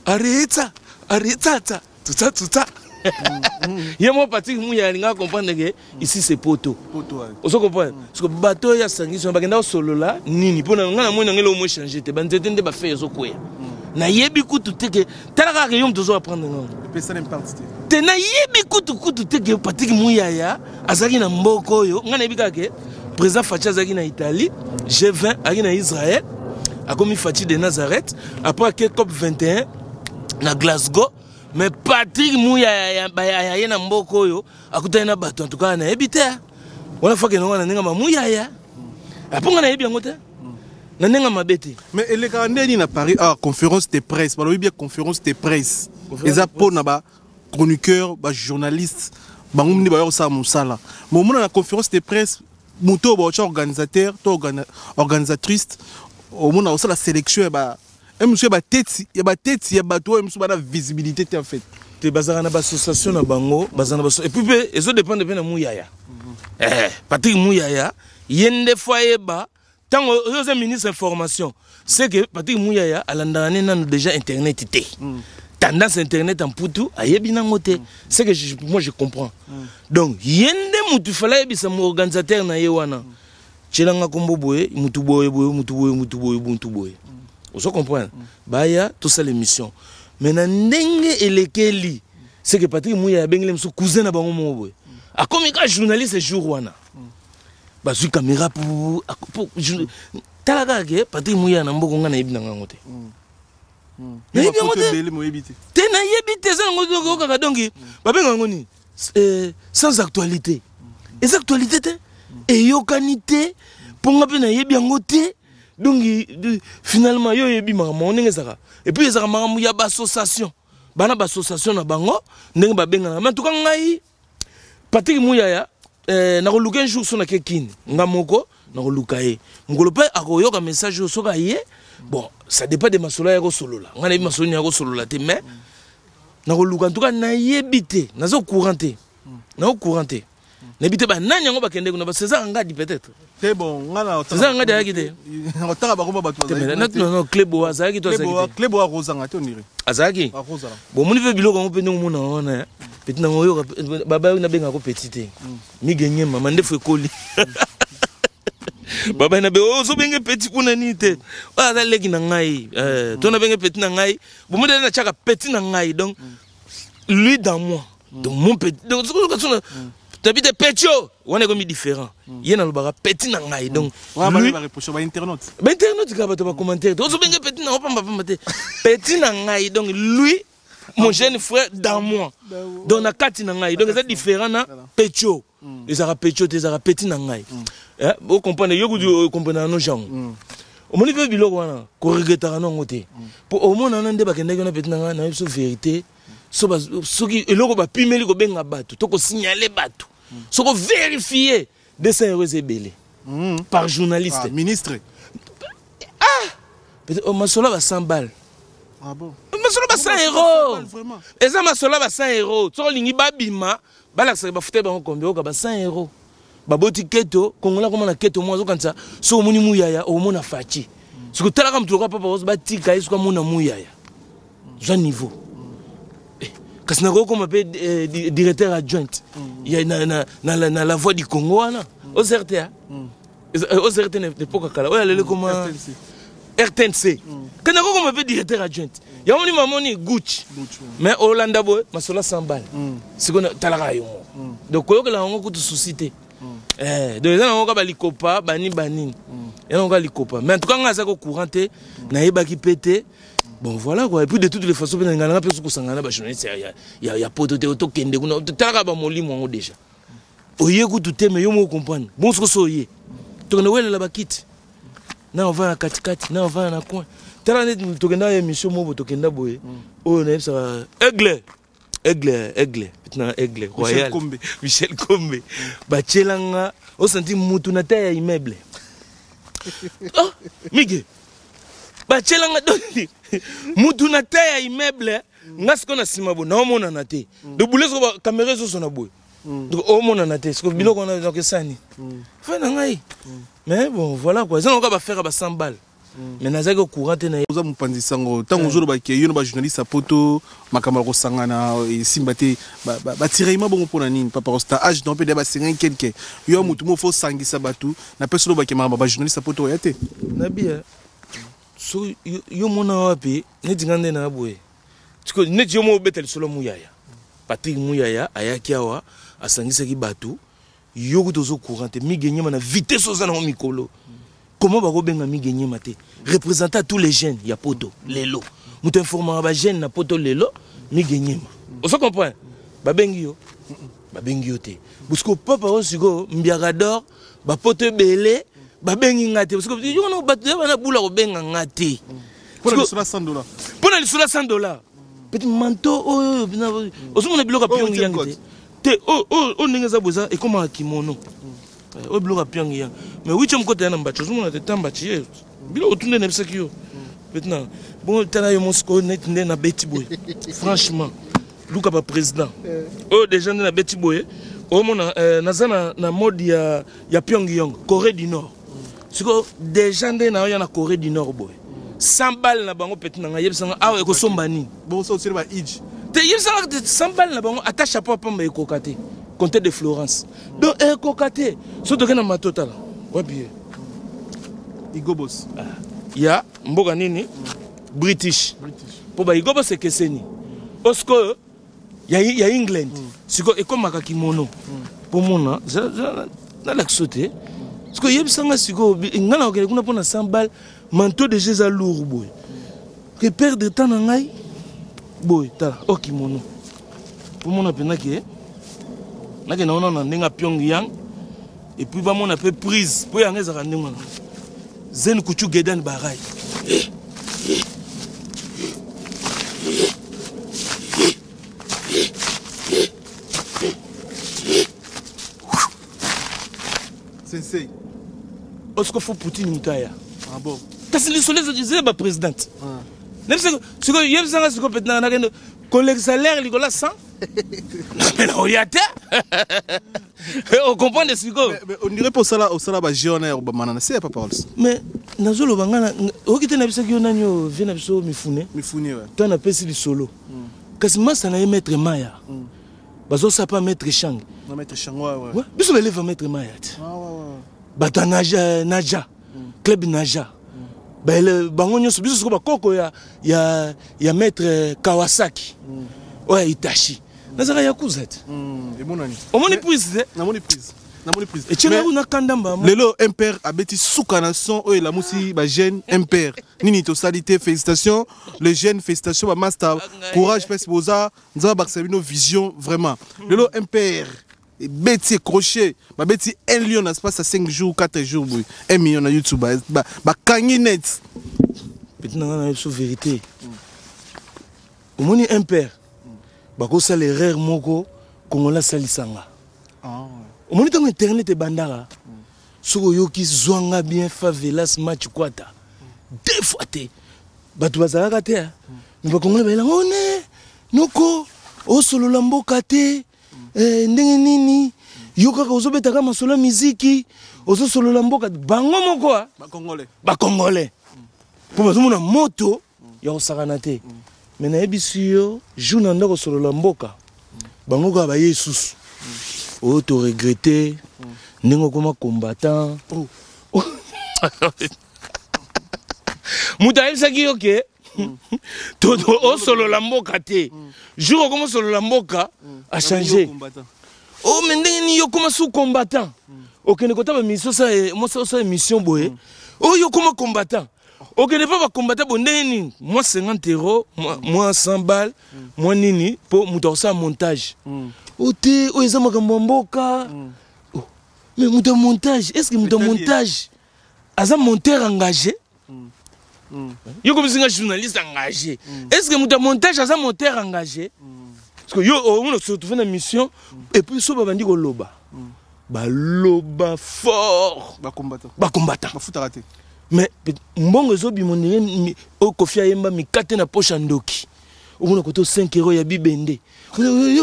aretsa aretsatsa tutsa tutsa. Ye moko Patrick Muyaya alingaka comprendre ke ici c'est poto. Ozo comprendre? Parce que bato oyo asangisi wana bakenda kosolola nini? Mpo na ngai namoni nango eloko mo échange te. Banzete nde bafei ezokweya. Nayebi kutu te ke tala kaka yo moto ozo apprendre ngango te. Nayebi kutu kutu te ke Patrick Muyaya azalaki na mboka oyo. Ngai nayebi kaka ke président Fatshi azalaki na Italie, G20, azalaki na Israël, akomi Fatshi de Nazareth, après ake COP 21 na Glasgow. Mais Patrick Muyaya ye na mboka oyo akutani na bato, en tout cas nayebi te. Wana fakende wana ndenge mamuyaya apo nga nayebi yango te na ndenge mabe te. Mais elekaka nde nini na Paris? Ah, conférence de presse, balobi bien conférence de presse eza mpo na bachroniqueur, bajournaliste, bango nde baya kosala mosala. Mais omona na conférence de presse Moto oyo baotya organisateur to organisatrice, omona osala sélection ya ba mosusu ya bateti ya bato oyo mosusu bana visibilité te en fait. Te, bazalaka na baassociation na bango, bazala na baso. Et puis mpe ezodépendre mpe na Muyaya, Patrick Muyaya. Ye nde fo ayeba ntango oyo oza ministre information. C'est que Patrick Muyaya alandaka ne nano déjà internet te, tendance internet en mputu ayebi nango te. C'est que moi je comprends. Donc ye nde mutu fala ayebisa mo organisateur na ye wana: tielanga kombo boye, mutu boye boye, mutu boye, mutu boye, mutu boye. Ozo comprendre, baya tosala émission. Mais na ndenge elekeli, c'est que Patrick Muyaya abengeli mosusu cousin na bango moko boye, akomi ka journaliste. Jour wana bazwi caméra po tala kaka ke Patrick Muyaya na mboko, ngai nayebi na ngango te, nayebi yango te. Ebele moyebi te. Te, nayebi te. Eza nango kaka, donc babenga yango nini? Sans actualité. Eza actualité te, eyokani te, mpo nga mpe nayebi yango te. Donc finalement yo oyebi makambo yango ndenge ezalaka. Et puis ezalaka makambo ya baassociation, bana baassociation na bango ndenge babenganaka. Mais en tout cas ngai Patrick Muyaya, nakoluka un jour so nake Kini, nga moko nakoluka ye. Mokolo mpe akoyoka message oyo, soki aye, bon, ça dépend de masolo ya kosolola. Ngai nayebi masolo nini ya kosolola te, mais nakoluka. En tout cas nayebi te, naza au courant te, naza au courant te, nayebi te banani yango bakende kuna. César Ngadi peut-être. Te, bon, nga na César Ngadi ayaki te. Otaka bakoma bato. Te, mais non, Clebo azalaki to azalaki te? Clebo akozanga te, ondire. Azalaki. Akozala. Bon, omoni mpe biloko yango mpe ndenge omona wana, petit nango oyoka baba nabengaka petit te. Migenge mama ndefu ekoli, baba na be ozobenge petit kuna nini te? Oyo aza leki na ngai, to nabenge petit na ngai. Bomoni, natiaka petit na ngai, donc lui dans moi, donc mon petit. Donc tabi te, petit oyo wana ekomi différent. Ye nalobaka petit na ngai, donc lui bareproche bainternaute. Bainternaute kaka, bato bacommentaire te. Ozobenge petit na pamba te, petit na ngai, donc lui mon jeune frère dans moi, donc na kati na ngai. Donc eza différent na petio. Ezalaka petio te, ezalaka petit na ngai. Ocomprendre yo kutu, ocomprendre no jango. Omoni mpe biloko wana, koregretaka nango te, mpo omonana nde bakendaki wana. Petit na ngai, nayebi so vérité. Soki eloko bapimeli kobenga bato to kosignale bato, soki overifie, 200 € eza ebele par journaliste. Ah, ministre. Peut-être, oh, masolo ba 100 balles. Ah bon? Masolo ba 100 €. Vraiment? Eza masolo ba 100 €. Soki olingi babima, balakisaka bafuta bango combien? Oyoka ba 100 €. Baboti keto kongola koma na keto mwa azokanisa. Soki omoni Muyaya, okomona Faci. Soki otalaka moto lokola Papa Rose, batika ye. Soki amona Muyaya, zwa niveau. Kasi nakokoma mpe directeur adjoint ya na La Voix du Congo wana, OZRTA, OZRT na époque kala oyo alele koma RTNC. Kasi nakokoma mpe directeur adjoint yango. Moni mamoni Gucci, mais olanda boye masolo 100 balles. Sikoyo talaka yo moko, donc koyokela yango kutu susi te. Donc eza nango kaka balikopa bani banini, eza nango kaka likopa. Mais en tout cas ngai azaki au courant te, nayebaki mpe te. Bon, voilà quoi. Et puis de toutes les façons mpe nalingaka nanga mpe soki kosangana na bajournaliste ya poto te. Tokende kuna, talaka bamolimo yango déjà. Oye kutu te, mais yo moko comprendre. Bon, soki so oye, tokende welela bakiti na ovanda na katikati, na ovanda na coin. Tala neti tokenda émission moko, tokenda boye oyo nayebisaka Aigle, Aigle, Aigle na Aigle Royal. Kombe. Michel Kombe, batielanga osanti mutu na ta ya immeuble. Oh, Mige, batielanga donc mutu na ta ya immeuble. Nga sikoyo na nsima boye naomonana te. Donc bule soko caméra ezozona boye, donc omonana te. Siko biloko wana, donc esani fe na ngai. Mais bon, voilà quoi. Eza nango bafere ba 100 balles, mais nazalaki au courant te na ye. Oza mopanzi sango. Ntango ozoloba ke yo na bajournaliste ya poto makambo ya kosangana esimba te, batiraillement bongo mpona nini? Papa Rosta, age na mpe deya basengaki quelque yo ya motu mo fo osangisa bato na mpe solo olobake makambo ya bajournaliste ya poto oya te. Nabi so yo mona wapi neti nga nde na boye? Neti yo mo obeta lisolo Muyaya, Patrick Muyaya ayaki awa, asangisaki bato. Yo kutu ozo courant te. Mige Nyema, na vitesse oza nango mikolo, comment bakobenga Mige Nyema te, représentant tous les jeunes ya poto lelo, moto informaka bajeune na poto lelo, Mige Nyema? Ozo comprendre, babengi yo, babengi yo te. Parce papa oyo sikoyo mbiakador, bapoto ebele babengi nga te. Parce yo wana bato bana bula kobenga nga te. Mpona lisolo ya 100 $. Mpo na lisolo ya 100 $. Petit manteau oyo ozomona, biloko ya Oyo Pyongyang te te. Oyo ndenge eza boye, eza ekomaka kimono. Eh, oyo biloko ya pyongyang mais huitième kota ya na mbaci ozomona te ta mbaci ye biloko tu nde nayebisaki yo maintenant bongo tala yo mosikoyo neti nde nabeti boye franchement luka baprésident eh. oyo déjà nde nabeti boye omona eh, naza na, na mode ya, ya pyongyang corée du nord sikoyo déjà nde naoya na corée du nord boye 100 balle na bango peti na ngai yebisanga awa ekosomba nini te yebisanga 100 balle na bango ata chapeau apamba ekoka te comté de florence donc ekoka te so toke na mato tala wapi ye igobos ah. ya mboka nini british mpo ba igobos ekeseni osikoyo ya, ya england mm. sikoyo ekomaka kimono mpo mm. mona nalakisa te sikoyo yebisa nga sikoyo nga na kokende kuna mpo na 100 balle manteau deja eza lourd boye ke perdre temps na ngai boye tala o kimono mpo mona mpenza ke nakenda wana na ndenge ya pyongyang epuis bamona mpe prise mpo yango ezalaka ndenge wana zen kuchu gedan barai Sensei. Osiko fo Poutine moto aya. Ah bon. Kasi lisolo ezali ba president. Ah. Sikoyo yebisanga sikoyo pete nanga nakende kolekisa lere likolo ya 100 mais nakoya te ocomprendre sikoyo on dirait mpo osala osala baje wana ya kobamana na se ya papa ols mais nazoloba ngai oyoki te nayebisaki yo nani oyo vie na biso mifune mifune ntango napesi lisolo hmm. kasi masa na ye maître maya hmm. bazosala mpa maître change biso baeleve ya maître maya te ah, bato ya naja, naja. Club naja mm. bango nyonso biso sikoyo bakoko ya, ya, ya maître kawasaki mm. oyo ya itachi mm. nazalaka yakuza te mm. omoni prise te namoni prise namoni prise etienga kuna kanda mbama lelo mpr abeti suka na son oyo elamusi bajeune mpr nini tosali te félicitation le jeune félicitation bamaster courage mpesi boza nzambe abakisa bino vision vraiment lelo mpr ebeti crochet babeti 1 lion na espace ya 5 jours 4 jours boye 1 million na youtube bakangi net peti na ngai na biso vérité omoni un père bakosala erreur moko kongola asalisanga ah, omoni ntango internet ebandaka soki oyoki zwanga bien favelas match kwata deux fois te bato bazalaka te me bakongola bayelanga one oh, noko osolola mboka te eh, ndenge nini yo kaka ozobetaka masolo ya miziki ozosolola mboka bango moko ah. bacongolais mpo bazomona moto ya kosakana te me nayebisi yo jour na ndako kosolola mboka bango kaka baye lisusu oyo toregrete ndenge okoma combattant oh. moto ayebisaki yo ke osolola mboka te jour okoma osolola mboka achange o oh, me ndenge nini yo okoma sous combattant okende kota bamission osala émission boye oyo oh, yo okoma combattant okende mpa bacombattant boye ndenge nini mwa 50 euro mwa 100 balle mwa nini mpo moto akosala montage o te oyo eza makambo ya mboka oh, mais moto ya montage est ce que moto ya montage aza monteur engagé mm. Mm. yo komisi nga journaliste engagé mm. est ce que moto ya montage aza monteur engagé mm. parce que yo omona se retrouve na mission mm. et puis so babandi koloba mm. baloba fort bacombattant bafutaka te mais mbongo ezobima ondenge oyo kofi ayemba mikate na poche ya ndoki omona koto 5 euro ya bibende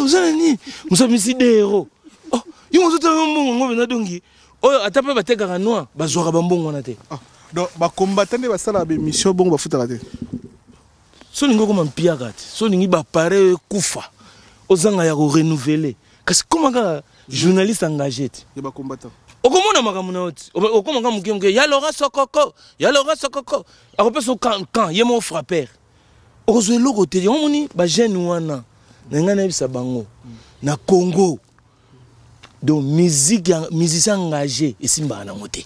oza na nini mosamisi 2 euro oh, yo mozotala mbongo yango mpenza dongi oyo ata mpe batekaka noir bazwaka bambongo wana te ah, donc bacombattant nde basalaka baémission bongo bafutaka te so olingi okoma mpiaka te so olingi bapareil oyo ekufa ozanga ya korenouvele kasi koma kaka journaliste engagé te ya bacombattant okomona makambo na yo ti okoma kaka moke moke ya laurent sokoko ya laurent sokoko akopesa camp ye moko frapper okozwa eloko te yango moni bajeune wana na ngai nayebisa bango na congo donc musique ya musicien engagé esimbaka nango te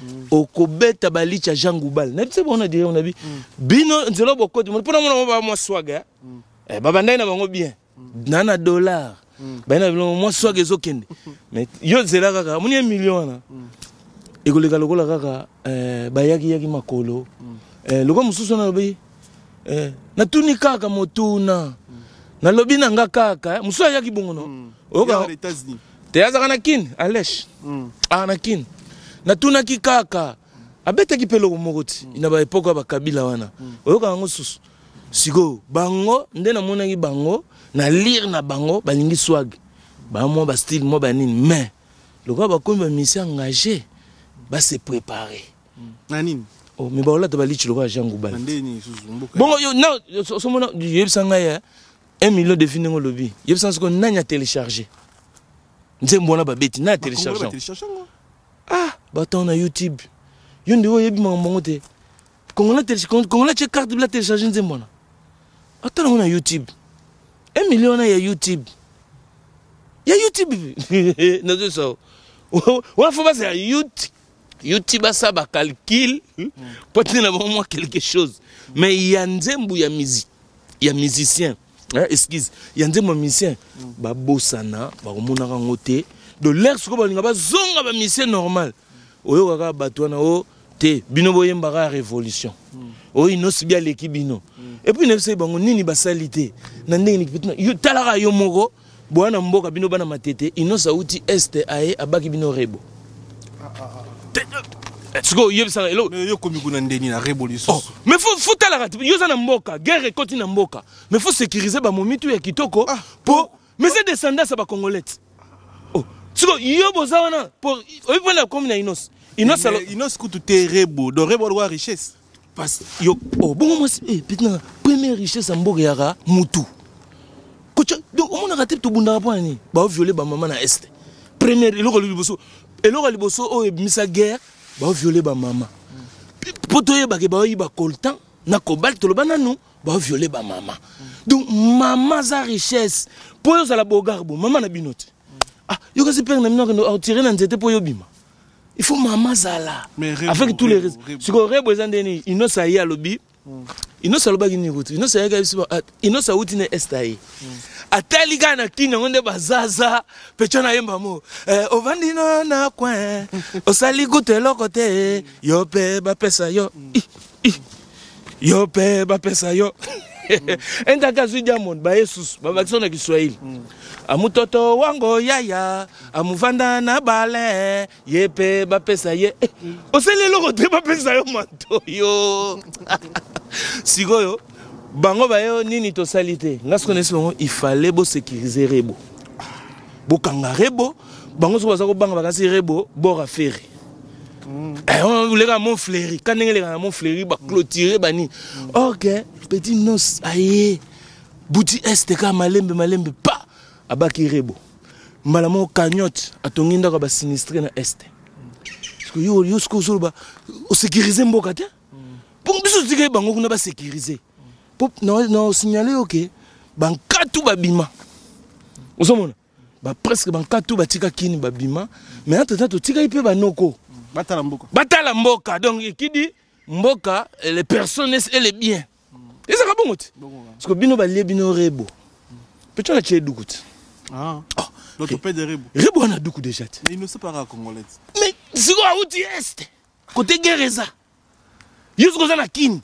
mm. okobeta balicha jean goubal na biso bona dire na bi mm. bino nzela bokoti mpo na mona ba mwa swaga mm. eh, babandaki na bango bien mm. na na dollar mm. baye na bilongo mwa swaga ezokende mais yo nzela kaka omoni ye million wana mm. ekoleka lokola kaka eh, bayakiyaki makolo mm. eh, lokola mosusu wana alobi eh, natuni kaka motuna mm. nalobi na nga kaka eh, mosusu ayaki bongo no mm. oyoka Te azalaka na Kin, Alesh. Ah na Kin. Natunaki kaka abetaki mpe eloko moko ti na ba epoque ya bakabila wana. Oyokaka yango susu. Sikoyo bango nde namonaki bango na lire na bango balingi swag. Ba mwa ba style mwa ba nini mais lokola bakomi ba musiciens engagés ba se préparer. Na nini? Oh, mais baolata balichi lokola Jean Goubal. Na ndeni susu mboka. Bongo yo na somona yebisa ngai eh, 1 million de vues ndenge olobi. Yebisa ngai sikoyo nani a télécharger? Nzembo wana babeti nani a télécharger? Télécharger yango. Ah, bato na YouTube. Yo nde oyebi makambo yango te. Congolais télécharge Congolais tie carte bila télécharger nzembo wana. Atala yango na YouTube. 1 million wana ya YouTube. Ya YouTube. Nazo wana fo bazala YouTube. YouTube asala ba calcul po atinda bango mwa quelque chose. Mais ya nzembo ya musique ya musicien hein, excuse ya nzembo ya musicien babosana bakomonaka yango te de l'air sikoyo balinga bazonga ba musicien normal oyokaka bato wana o te bino boyembaka ya révolution oyo inosi bi aleki bino et puis nayebisaki bango nini basali te na ndenge nini petit yo talaka yo moko boya na mboka bino bana matete inosi auti este aye abaki bino rebo sikoyo oyebisaka eloko Mais yo komi kuna ndeni na rebo lisusu. Oh, mais faut faut talaka te yo oza na mboka guerre ekoti na mboka mais faut sécuriser bamomitu ya kitoko ah, po mais c'est descendance ya bacongolais te oh. sikoyo yo boza wana po oyebi mpona komi na inos inos alo Inos kutu te rebo. Donc rebo alwa richesse. Parce yo oh bongo mwasi eh petit na première richesse ya mboka yaka mutu. Kocha donc omonaka te tobundaka mpo na nini bao violer ba mama na est. Première eloko ya liboso eloko ya liboso oyo ebimisa guerre bao violer ba mama. Mpo toyebake baoyiba coltan na cobalt toloba nanu bao violer ba mama. Donc mama aza richesse mpo yo ozala bogar bo mama na bino te. Ah yo kasi père na bino akende atire na nzete mpo yo obima. Il faut mama zala avec tous les risques. Sikoyo rebo eza ndeni Inosa ye alobi Inosa alobaki nini kutu Inosa ayaki biso Inosa awuti na est aye atali kaka na kini yango nde bazaza pecho na yemba mo eh, ovandi no na coin osali kutu eloko te yo mpe bapesa yo I, i. yo mpe bapesa yo entaka azwi diamond baye susu babakisa na kiswahili amutoto wango yaya amuvanda na bale ye mpe bapesa ye eh, osali eloko te bapesa yo matoyo sikoyo bango baye nini tosali te nga sikoyo nayesi bango il fallait bosécuriser rebo bokanga rebo bango soki baza kobanga bakasi rebo bord affaire oleka mont fleuri ka ndenge eleka na mont fleuri baclotire banini ok petit nos aye buti este kaka malembe malembe pa abaki rebo mbala moko cagnotte atongi ndako ya basinistre na este yo yo sikoyo ozoloba osécurise mboka te mpo biso totikaki bango kuna basécurise mpo na osignale yo ke bankatu babima ozomona ba presque bankatu batika kini babima mais entre temps totikaki mpe banoko batala mboka batala mboka donc ekidi mboka les personnes et les biens ezaka bongo te parce que bino balie bino rebo pecho na tie duku te ah. Oh. Notre père de Rebo. Rebo wana duku déjà te. Mais il ne sait pas congolais. Mais sikoyo awuti est côté guerre eza. Yo sikoyo oza na Kin.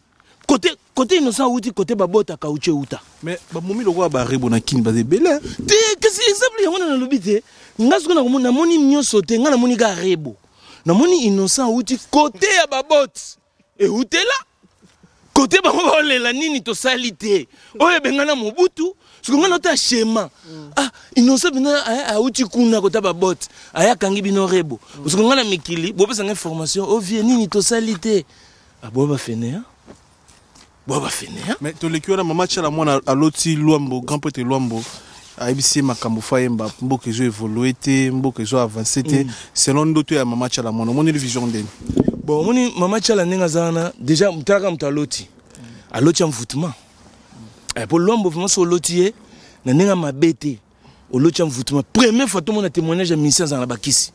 Côté côté innocent awuti côté babota kauche euta. Mais bamomi lokola ba Rebo na Kin baza ebele. Te kasi exemple yango na nalobi te. Nga sikoyo nakomona namoni nyonso te nga namoni kaka Rebo. Namoni innocent awuti côté ya babote. Eutela kote bango baolela nini tosali te oyo ebengana mobutu siko ngai nota schéma ah innocent bino auti kuna kota babote aya akangi bino rebo siko ngai na mikili bopesa ngai formation ovie nini tosali te aboya bafeneya boya bafeneya mais toleki wana mama tshala mwana aloti lwambo grand prêtre lwambo ayebisi ye makambo fo ayemba mboka ezo évolue te mboka ezo avance te selon ndoto ya mama tshala mwana omoneli vision ndeni bon omoni mama tshala ndenge aza wana déjà talaka moto aloti aloti ya mvutuma po lwambo vraiment so oloti ye na ndenge ya mabe te oloti ya mvutuma première fois tomona témoignage ya musicien azala na bakisi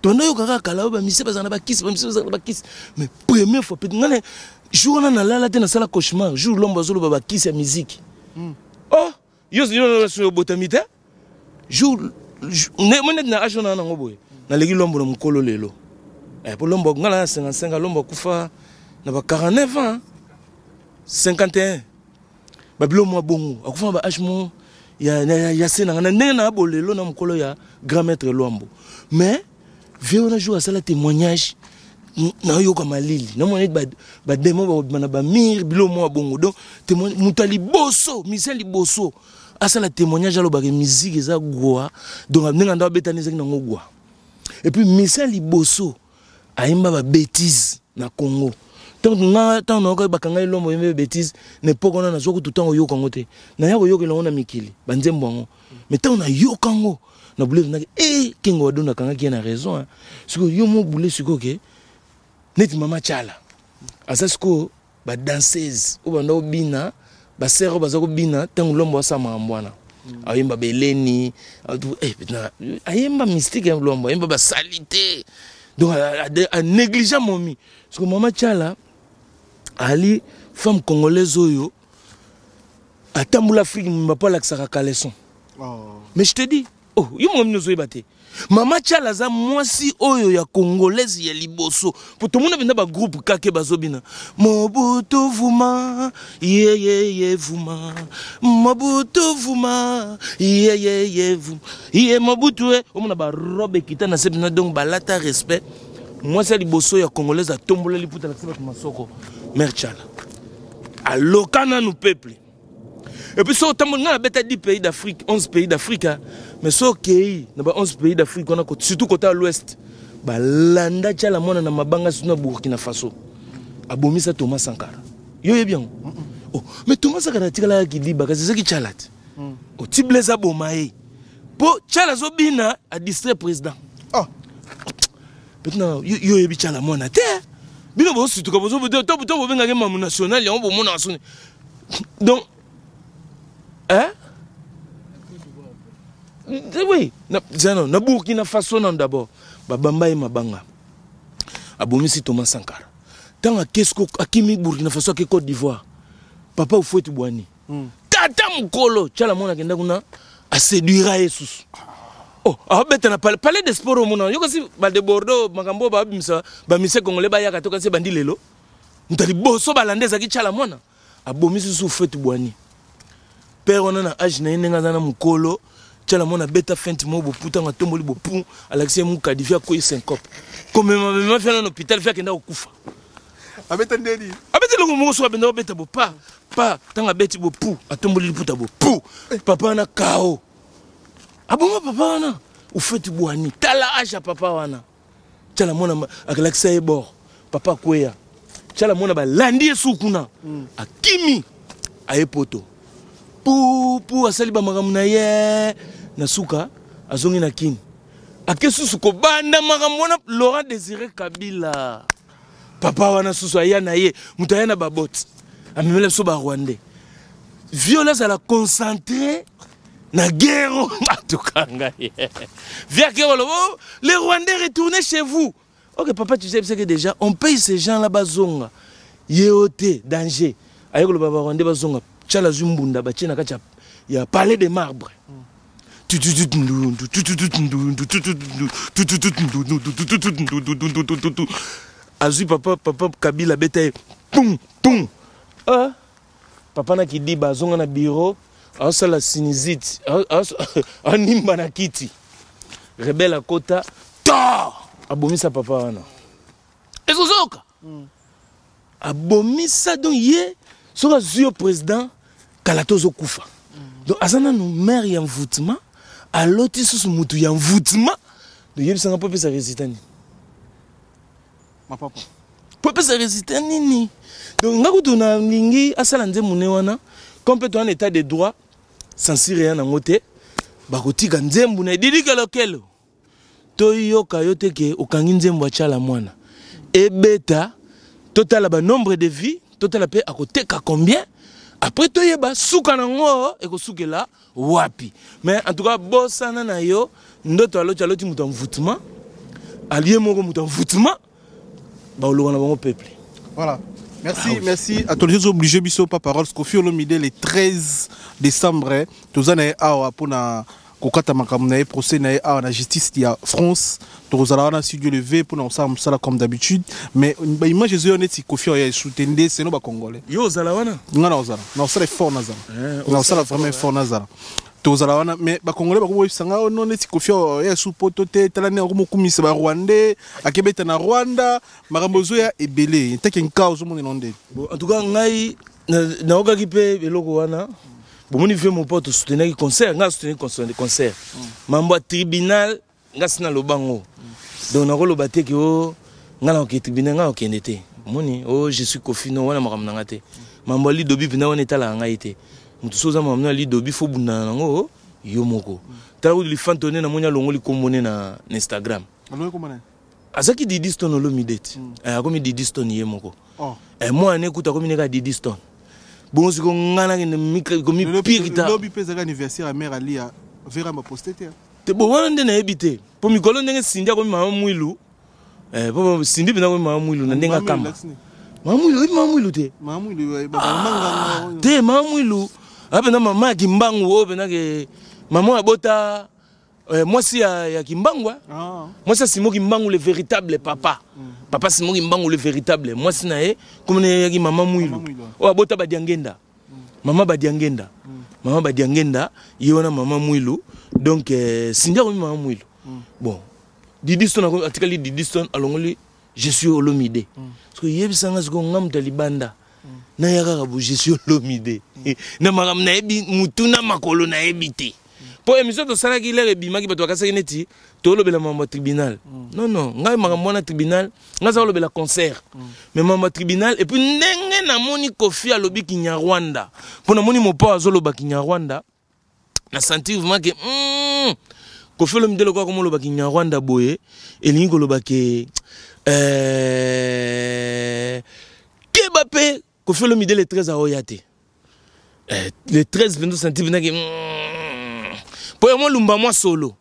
tondo yoka kaka kala oyo bamisien bazala na bakisi bamisien bazala na bakisi mais première fois peut ngane jour wana nalala te nasala cauchemar jour lwambo azoloba bakisi ya musique oh yo yo obotami te jour moi neti na age wana nango boye naleki lwambo na mokolo lelo po lwambo nga na 55 lwambo akufa na ba 49 ans 51 babilo mwa bongo akufa na ba age mo ya, ya, ya se na nga na ndenge na bolelo na mokolo ya grand maître Luambo mais vieux wana jour asala témoignage nayoka malili namona neti bademo bakobima na bamire bilo mwa bongo donc moto ya liboso musicien liboso asala témoignage alobaka musique eza gwa donc ndenge ando abetani ezaki nango gwa et puis musicien liboso ayemba babétise na congo ntango nga ntango nayoka bakanga elombo oyemba babétise na epoke wana nazwa kutu ntango oyoka yango te naya koyokela yango na mikili banzembo yango mais ntango nayoka yango na bule naki e eh, kengo wadonda akangaki ye na raison sikoyo yo mo bule sikoyo ke neti mama chala aza sikoyo badanseuse oyo banda kobina basere oyo baza kobina ntango lombo asala makambo wana mm. ayemba beleni eh, ayemba mystique ya lombo ayemba basalite donc anégligea momi sikoyo mama chala ali femme congolaise oyo atambola afrique mobimba mpo alakisaka caleçon oh. mais je te dis oh yo momi nozoyeba te mama chala aza mwasi oyo ya congolaise ya liboso mpo tomona mpenza bagroupe kake bazobina mobutu vuma yeyeye vuma mobutu vuma yeyeye vuma ye mobutu e omona barobe ekita na se mpenza donc balata respect mwasi ya liboso ya congolaise atombola liputa alakisa bato masoko mare chala aloka nanu peuple et puis soki otamboli ngai nabeta 10 pays d'afrique 11 pays d'afrique mais soki okei na ba 11 pays d'afrique wana surtout kota ya l'ouest balanda tiala mwana na mabanga surtout na burkina faso abomisa thomas sankara yo oyebi yango oh, mais thomas sankara atikalaka kiliba kasi ezaki tiala te mm. oh, ti blaise aboma ye mpo tiala azobina adistrait président oh. Maintenant, yo oyebi Tshala mwana te. Bino bosutuka bozo to to bobengaki mamu national yango bomonaka soni. Donc hein? Oui, na zano na Burkina Faso nan d'abord babamba ye mabanga. Abomisi Thomas Sankara. Tant akesko akimi Burkina Faso ake Côte d'Ivoire. Papa Houphouët Boigny. Mm. Tata mukolo Tshala mwana akenda kuna aseduira ye susu. Oh, abeta na palais, palais de sport omona yo kasi ba de Bordeaux makambo ba bimisa ba mise congolais ba yaka to kasi bandi lelo. Mutu liboso balanda ezaki Tshala mwana abomi susu Houphouët Boigny. Père wana na age na ye ndenge aza na mukolo Tshala mwana abeta feinte moko boputa nga tomboli bopu alakisi ye mukadi fi akoyi syncope. Komema mema fi na hôpital fi akenda kokufa. Abeta ndeni. Abeta eloko moko soki abenda obeta bo pa pa ntango abeti bo pu atomboli liputa bo pu papa wana kao aboma papa wana ufeti bwani tala age ya papa wana tshala mwana akalakisa ye bord papa akweya tshala mwana balandi ye su kuna mm. akimi aye poto pu pu asali bamakambo na ye na suka azongi na kini ake susu kobanda makambo wana laurent désiré kabila papa wana susu aya na ye moto aya na baboti amemela biso barwandais viol azala concentré na guerre atuka ngai viake oloba oh, les rwandais retournez chez vous ok papa tu sais que déjà on paye ces gens là bazonga ye o te danger aye koloba barwandais bazonga tiala azwi mbunda batie na kati ya palais de marbre azwi papa papa kabila abeta ye pum pum ah. papa na kidiba azonga na bureau aosala sinusite animba na kiti rebele akota to abomisa papa wana ezozoka mm. abomisa donc ye soki azwi yo président kala te ozokufa mm. donc aza nanu maire ya mvutement aloti susu mutu ya mvutement donc yebisanga mpo epesa résultat nini mpo epesa résultat nini donc nga kutu nalingi asala nzembo ne wana comme mpe toza na état de droit censure ya nango te bakotika nzembo na edidi kelokelo toyoka yo te ke okangi nzembo ya tshala mwana ebeta totala ba nombre de vie totala mpe akoteka combien après toyeba suka nango ekosukela wapi mais en tout cas bosana na yo ndoto aloti aloti moto ya mvutuma alie moko moto ya mvutuma baoloka na bango peuple voilà Merci, ah oui. merci. À tous les obligés, biso pas parole. Kofi Olomide le 13 décembre, toza na awa pona kokata makambo na ye procès na ye awa na justice ya France tokozala wana si Dieu le veut mpona kosala mosala comme d'habitude mais baimage ezoya neti Koffi oya esute nde seno bacongolais yo ozala wana nga na ozala na osala effort nazala eh, na osala vraiment effort nazala. Tozala wana, mais bacongolais bakomoyebisa nga oh non, neti Kofi oya su poto te, tala ndenge akomokumisa barwandais, akebeta na Rwanda, makambo ezoya ebele. Nteke nka ozomonela nde? Bon, en tout cas ngai naokaki mpe eloko wana. Bomoni vie mopo tosoutenaki concert, ngai asoutenaki concert. Mambo ya tribunal, nga si naloba ngo. Donc nakoloba te ke o ngai nakokende tribunal, ngai nakokende te. Omoni o je suis Kofi, no wana makambo na nga te. Mambo ya lidobi mpenza wana etalaka ngai te. Moto so oza makambo ya lidobi, fo bundana nango yo moko. Tala kutu lifantone, namoni alongoli kombo ne na Instagram. Azalaki Didi Stone Olomide ti akomi Didi Stone ye moko. Mwana ne kuta akomi neka Didi Stone. Bongo siko nga nakende komipirita. Lobi mpe ezalaki anniversaire ya mare Alia, vera baposte te. Te, bo wana nde nayebi te, mpo mikolo ndenge Sindi akomi mama mwilu, po Sindi mpenza akomi mama mwilu na ndenge akamba mama mwilu. Oyebi mama mwilu te? Te, mama mwilu aza mpenza mama ya Kimbangu oyo mpenza ke mama oyo abota mwasi ya Kimbangu, mwasi ya Simo Kimbangu le véritable papa. Papa Simo Kimbangu le véritable, mwasi na ye komona yaki mama mwilu oyo abota Badiangenda. Mama Badiangenda, mama Badiangenda ye wana mama mwilu. Donc Sindi akomi mama mwilu. Bon, Didi Stone atikali Didi Stone, alongoli je suis Olomide. Parce que yebisanga sikoyo, nga moto ya libanda naya kaka bo je suis Olomide na makambo nayebi mutu na makolo nayebi te. Mpo émission tosalaki lere ebimaki, bato bakasaki neti tolobela makambo ya tribunal. Non, non, ngai makambo wana tribunal, ngai aza kolobela concert. Mais makambo ya tribunal, et puis ndenge namoni Kofi alobi Kinyarwanda, mpo namoni Mopao azoloba Kinyarwanda, na sentir vraiment ke Kofi Olomide lokola komoloba Kinyarwanda boye, elingi koloba ke keba mpe Kofi Olomide le 13 aoya te. Le 13 mpenza osentir mpenza ke mpo yango lumba mwa solo,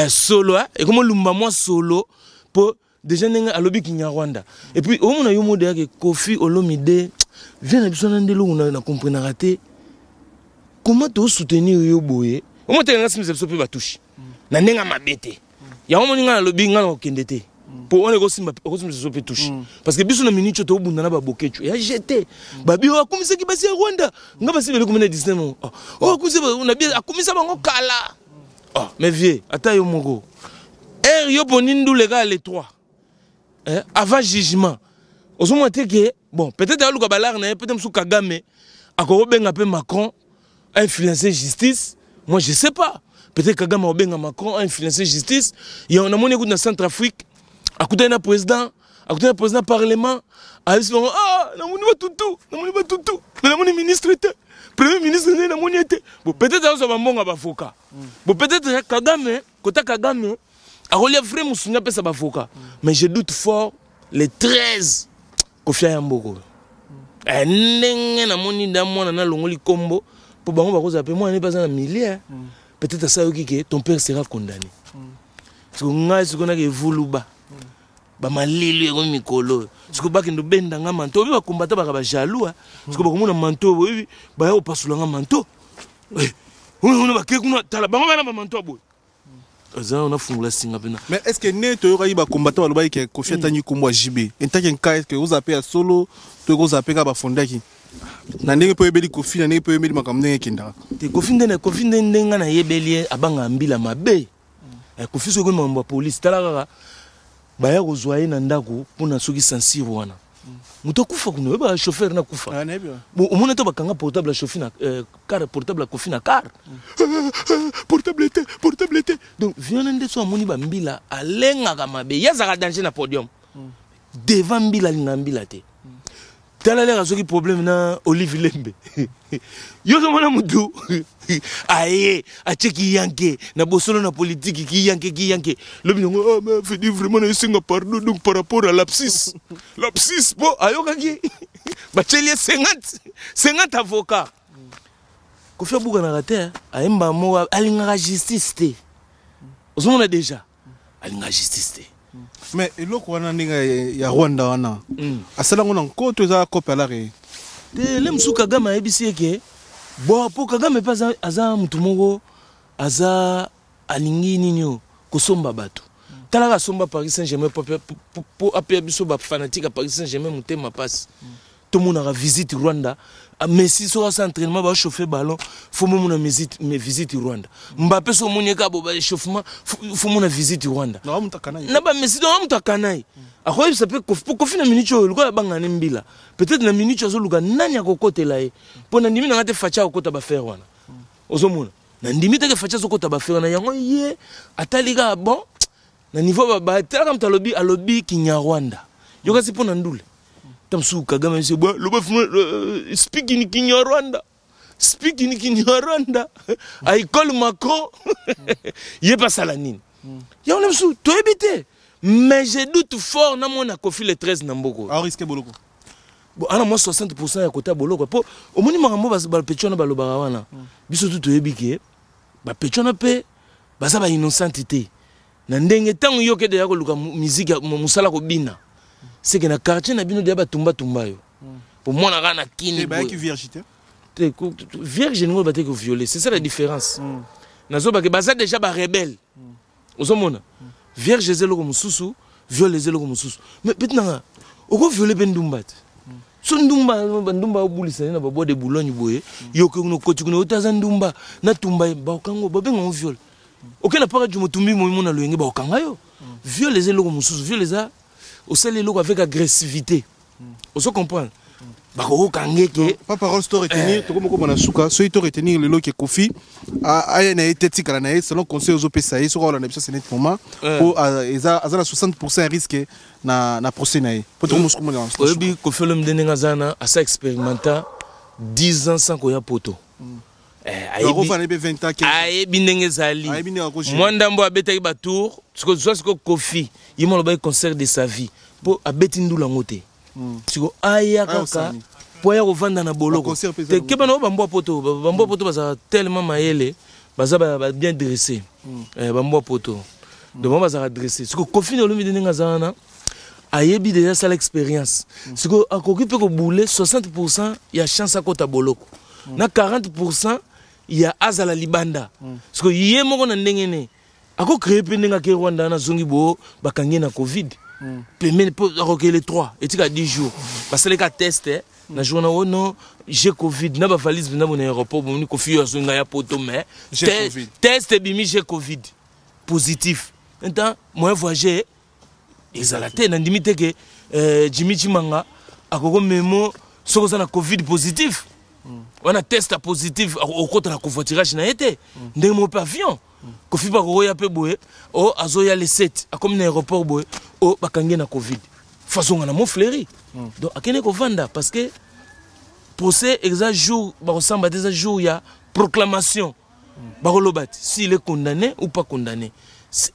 solo ekomi olumba mwa solo, mpo déjà ndenge alobi Kinyarwanda. Et puis omona yo mode yake Kofi Olomide vie na biso na nde eloko na comprenaka te, comment tosoutenir yo boye. Omona teke nga simisa biso mpe batouche na ndenge ya mabe te. Yango moni ngai nalobi ngai na kokende te, mpo wana ekosimba biso mpe touche, parce que biso na minute oyo tobunda na babokecu ya jete babi oyo akumisaki basi ya Rwanda. Nga basi bele komi na 19 mo oyo akumisa bango kala. Oh, mais vieux, ata yo moko ere yo poni ndule kaka le 3 avant jugement, ozomona te ke bon, peut-être aluka balare na ye, peut-être mosusu Kagame akokobenga mpe Macron influencer justice. Moi je sais pas, peut-être Kagame akobenga Macron influencer justice. Ya namoni ekuti na Centrafrique, akutani na président, akutani na président parlement, ayebisi bango: ah, namoni batutu, namoni batutu, mais namoni ministre te, premier ministre nde namoni ye te. Bon, peut-être azwa bambongo ya bavoka. Bon, peut-être Kagame, kota Kagame akolia vrai mosuni, apesa bavoka. Mais je doute fort, le 13 Kofi aya mboko. Ndenge namoni nda mwana nalongoli kombo, mpo bango bakozala mpe mwana ne mpe aza na milieu. Peut-être asayoki ke ton père sera condamné. Siko ngai sikoyo naka evuluba bamalili ekomi mikolo, sikoyo bakende obenda nga manto. Oyebi bakombata baka bajaloux. Sikoyo bakomona manto, oyebi baya kopasula nga manto kuna, bake kuna, tala bango bana bamanto ya boye aza nafungola singa mpena. Mais est ce que ne toyokaki bakombata balobaki ke Kofi atangi nkombo ya JB entake nka, est ce que ozala mpe ya solo to ekozala mpe kaka bafondaki na ndenge mpe oyebeli Kofi, na ndenge mpe oyebeli makambo ndenge ekendaka? Te, Kofi nde, Kofi nde ndenge nga nayebeli ye, abangaka mbila mabe. Kofi soki ekomi makambo ya polise, tala kaka baya kozwa ye na ndako mpona soki censure wana, moto akufa kuna, oyebaka chauffeur na kufa. Bon, omoni to bakanga portable ya chauffeur na car, portable ya Kofi na car, portable te, portable te. Donc viana nde so amoni bambila alengaka mabe, ye azalaka danger na podium devant mbila, alingaka mbila te. Tala leka soki problème na Olive Lembe, yo ozomona mutu aye atie kiyanke na bosolo na politiki, kiyanke kiyanke lobi nango. Ah, mais Fedi vraiment na esenga pardon. Donc par rapport à lapsis lapsis, po ayokaki batieli ye 50 50 avocat. Kofi abukanaka te, ayemba moko, alingaka justice te. Ozomona déjà alingaka justice te. Mais eloko wana ndenge ya Rwanda wana, asala yango na nkoto, eza cope alare. Te, le mosusu Kagame ayebisi ye ke bon, mpo Kagame mpe aza motu moko aza alingi nini oyo kosomba bato. Talaka asomba Paris Saint Germain mpo apeya biso bafanatique ya Paris Saint Germain motema mpasi. Tomonaka visite Rwanda. Ah, Messi soki asa entraînement ba chauffer ballon faut momona visite mais visite Rwanda Mbappé so omoni ka bo ba échauffement faut mona visite Rwanda na ba Messi donc mutu akanai akoyebisa mpe Koffi po Koffi na minute oyo lokola abanga ne mbila peut-être na minute oyo azoluka nani akokotela ye mpo na ndimi na nga te Fatshi akokota bafere wana ozomona na ndimi te ke Fatshi azokota bafere wana yango ye atali kaka bon na niveau batalaka moto alobi alobi Kinyarwanda yokasi mpo na ndule ta mosusu Kagame ayebisi ye, loba euh, speak in Kinyarwanda, speak in Kinyarwanda, I call Macron. Ye mpe asala nini yango na mosusu toyebi te, mais je doute fort namona Koffi le 13 na mboka oyo. Arisque boloko. Bon, ana mwa 60% ya kota boloko mpo omoni makambo bapetio wana balobaka wana, biso tu toyebi ke bapetio wana mpe baza bainnocente te na ndenge ntango yo okende ya koluka miziki mosala kobina seke na quartier na bino deya batumbatumba yo po mwana kaka na kini bayaki vierge te. Te, vierge ningo bateki kovioler, c'est ça la différence. Nazobake baza déjà barebelle, ozomona vierge eza eloko mosusu, viol eza eloko mosusu. Mais peti nanga okoviole mpe ndumba te. So ndumba, bandumba obulisa ye na babois de Boulogne boye, yo oke kuna, okoti kuna, ota aza ndumba natumba ye, baokango babengango viol. Oke na paka jumo tumbi moimo na loyenge, baokanga yo. Viol eza eloko mosusu. Viol eza osali eloko avec agressivité, ozo comprendre, bakokokanga eke. Papa Rolls, to retenir tokomi komona suka. Soki to retenir lelo ke Koffi aya na ye te, tikala na ye selon conseil ozopesa ye soki aolanda biso ce net moment, po eza aza na 60% ya risque na procès na ye, po tokomi komona. Oyebi Koffi Olomide ndenge aza na asa expérimenta 10 ans sans koya poto. Akofana mpe 20 ans, 15 ans. Ayebi ndenge ezali. Ayebi ndenge akogérer. Mwa ndambo abetaki batour siko zwa siko Koffi ye mo alobaki concert de sa vie mpo abeti ndula yango te. Siko aya Aya kaka osani. Mpo aya kovanda na boloko. Baconcert mpe eza te nango. Keba na oyo bambwa poto, bambwa poto bazalaka tellement mayele, baza bien dressé. Bambwa poto donc bango bazalaka dressé. Siko Koffi na Olomide ndenge aza wana ayebi déjà asala expérience. Siko akoki mpe kobule 60% ya chance akota boloko na 40% ya azala libanda. Siko ye moko na ndenge ne akocrée mpe ndenge ake Rwanda wana, azongi bo bakangi ye na Covid pembeni mpo akokele 3 etika 10 jours basaleka test na jour na oyo non, j'ai Covid na bavalise mpenza bo na aéroport bomoni Koffi oyo azongi ngai ya poto mais J'ai Covid. Test ebimi, j'ai Covid positif ntan moyen voyager ezala te. Nandimi te ke Jimmy Chimanga akoko memo soki oza na Covid positif wana, test ya positif, okota na covoiturage na ye te. Ndenge moko mpe avion, Koffi mpe akokoya mpe boye o azoya le 7, akomi na aéroport boye o bakangi ye na Covid, fo azonga na Montfleury. Donc akende kovanda parce que procès eza jour bakosamba te, eza jour ya proclamation. Bakoloba te s'il est condamné ou pas condamné.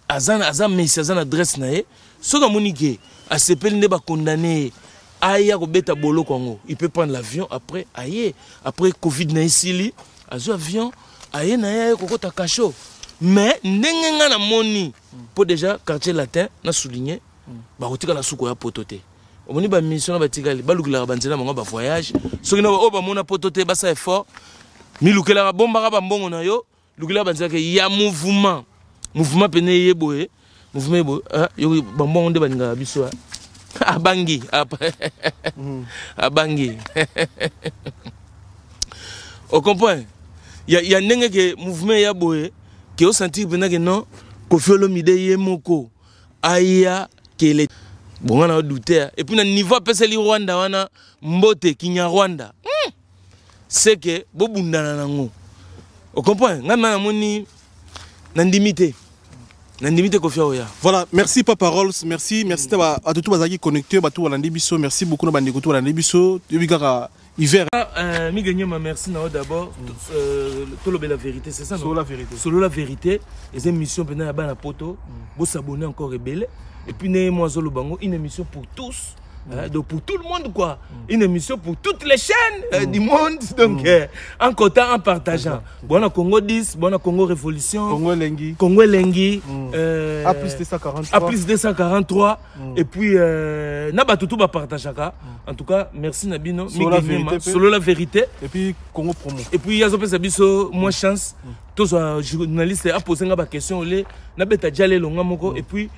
Aza mesi aza na adresse na ye. Soki amoni ke asepeli nde bakondamne ye, aya kobeta boloko yango, il peut prendre l'avion après aye après Covid na esili, azwi avion aye na ye, aye kokota cachot. Mais ndenge nga namoni mpo déjà Quartier Latin na souligné bakotikala suku ya poto te. Omoni bamission na batikali balukelaka banzela bango bavoyage. Soki na oyo bamona poto te, basala effort, milukelaka, bombaka bambongo na yo, lukelaka banzela ke ya mouvement, mouvement pene ye boye, mouvement ye boye. Ah, yo bambongo nde balingaka biso, ah. Abangi abangi, ocomprend ya ndenge ke mouvement ya boye ke osentir mpenza ke non, Koffi Olomide ye moko aya kele bonga na odute. Et puis na niveau apeseli Rwanda wana mbote Kinyarwanda, c'est que bobundana nango, ocomprend. Ngai ma namoni nandimi te, nandimi te Koffi oya. Voilà, merci Papa Rolls, merci, merci mm. À tout bazaki connecté, bato balandi biso, merci beaucoup na bandeko to balandi biso. Yobi kaka hiver. Miguel Nyema, merci na d'abord. Tolobe la vérité, c'est ça non? Solo la vérité. Solo la vérité, les émissions pendant ya bana poto, bo s'abonner encore ebele. Et puis né moi zolo bango, une émission pour tous. Donc pour tout le monde quoi, une émission pour toutes les chaînes du monde donc en comptant, en partageant. Bon Congo 10, bon Congo Révolution, Congo Elengi, Congo Elengi, A plus 243, A plus 243 et puis na batutu ba partageaka. En tout cas merci na bino. Solo la vérité, solo la vérité. Et puis Congo promo. Et puis yazo pesa biso moins chance. Tozwa journaliste a posé nga ba question olé na beta diale longa moko et puis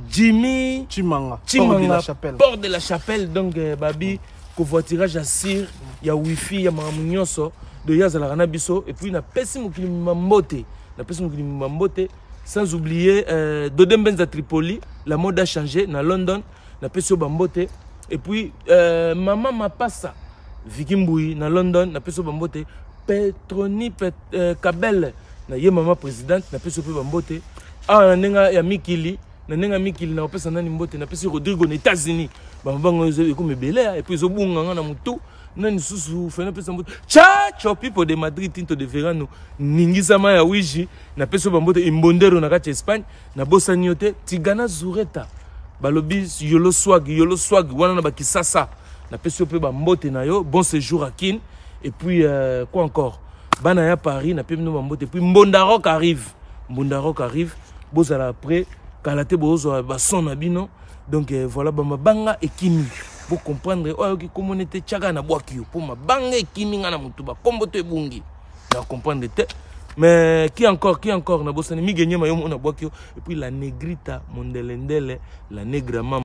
Jimmy Chimanga, Chimanga, Porte de la Chapelle. Porte de la Chapelle, donc babi. Covoiturage ya sire ya wifi ya makambo nyonso de ye azalaka na biso. Et puis napesi mokili mimba mbote, napesi mokili mimba mbote, sans oublier Dode Mbenza Tripoli, la mode a changé na London, napesi yo bambote. Et puis mama Mapasa Viki Mbui na London, napesi yo bambote. Petroni Kabel na ye mama présidente, napesi yo mpe bambote. Awa na ndenge ya mikili, na ndenge ya mikili, na kopesa nani mbote? Napesi Rodrigo na États-Unis. Bamabango ekomi ebele, et puis ezobunga nga na motu. Nani susu fe napesa mbote? Chacho Pipo de Madrid, Tinto de Verano, ningisama ya wiji, napesi yo bambote. Imbondero na kati ya Espagne, nabosani yo te. Tigana Zureta, balobi yolo swag, yolo swag wana na bakisasa, napesi yo mpe bambote na yo. Bon séjour à Kin. Et puis quoi encore? Bana ya Paris, napesi bino bambote. Et puis Mbondarok arrive, Mbondarok arrive, bozala après kala te, bozwa bason na bino. Donc voilà, bamabanga ekimi, bocomprendre oyo ayoki komona ete tiaka na bwaki yo mpo mabanga ekimi nga na motu, bakombo to ebungi na comprendre te. Mais qui encore, qui encore? Nabosani Migenyema, yo mona bwaki yo. Et puis la Negrita Mondelendele, la Negra Mama.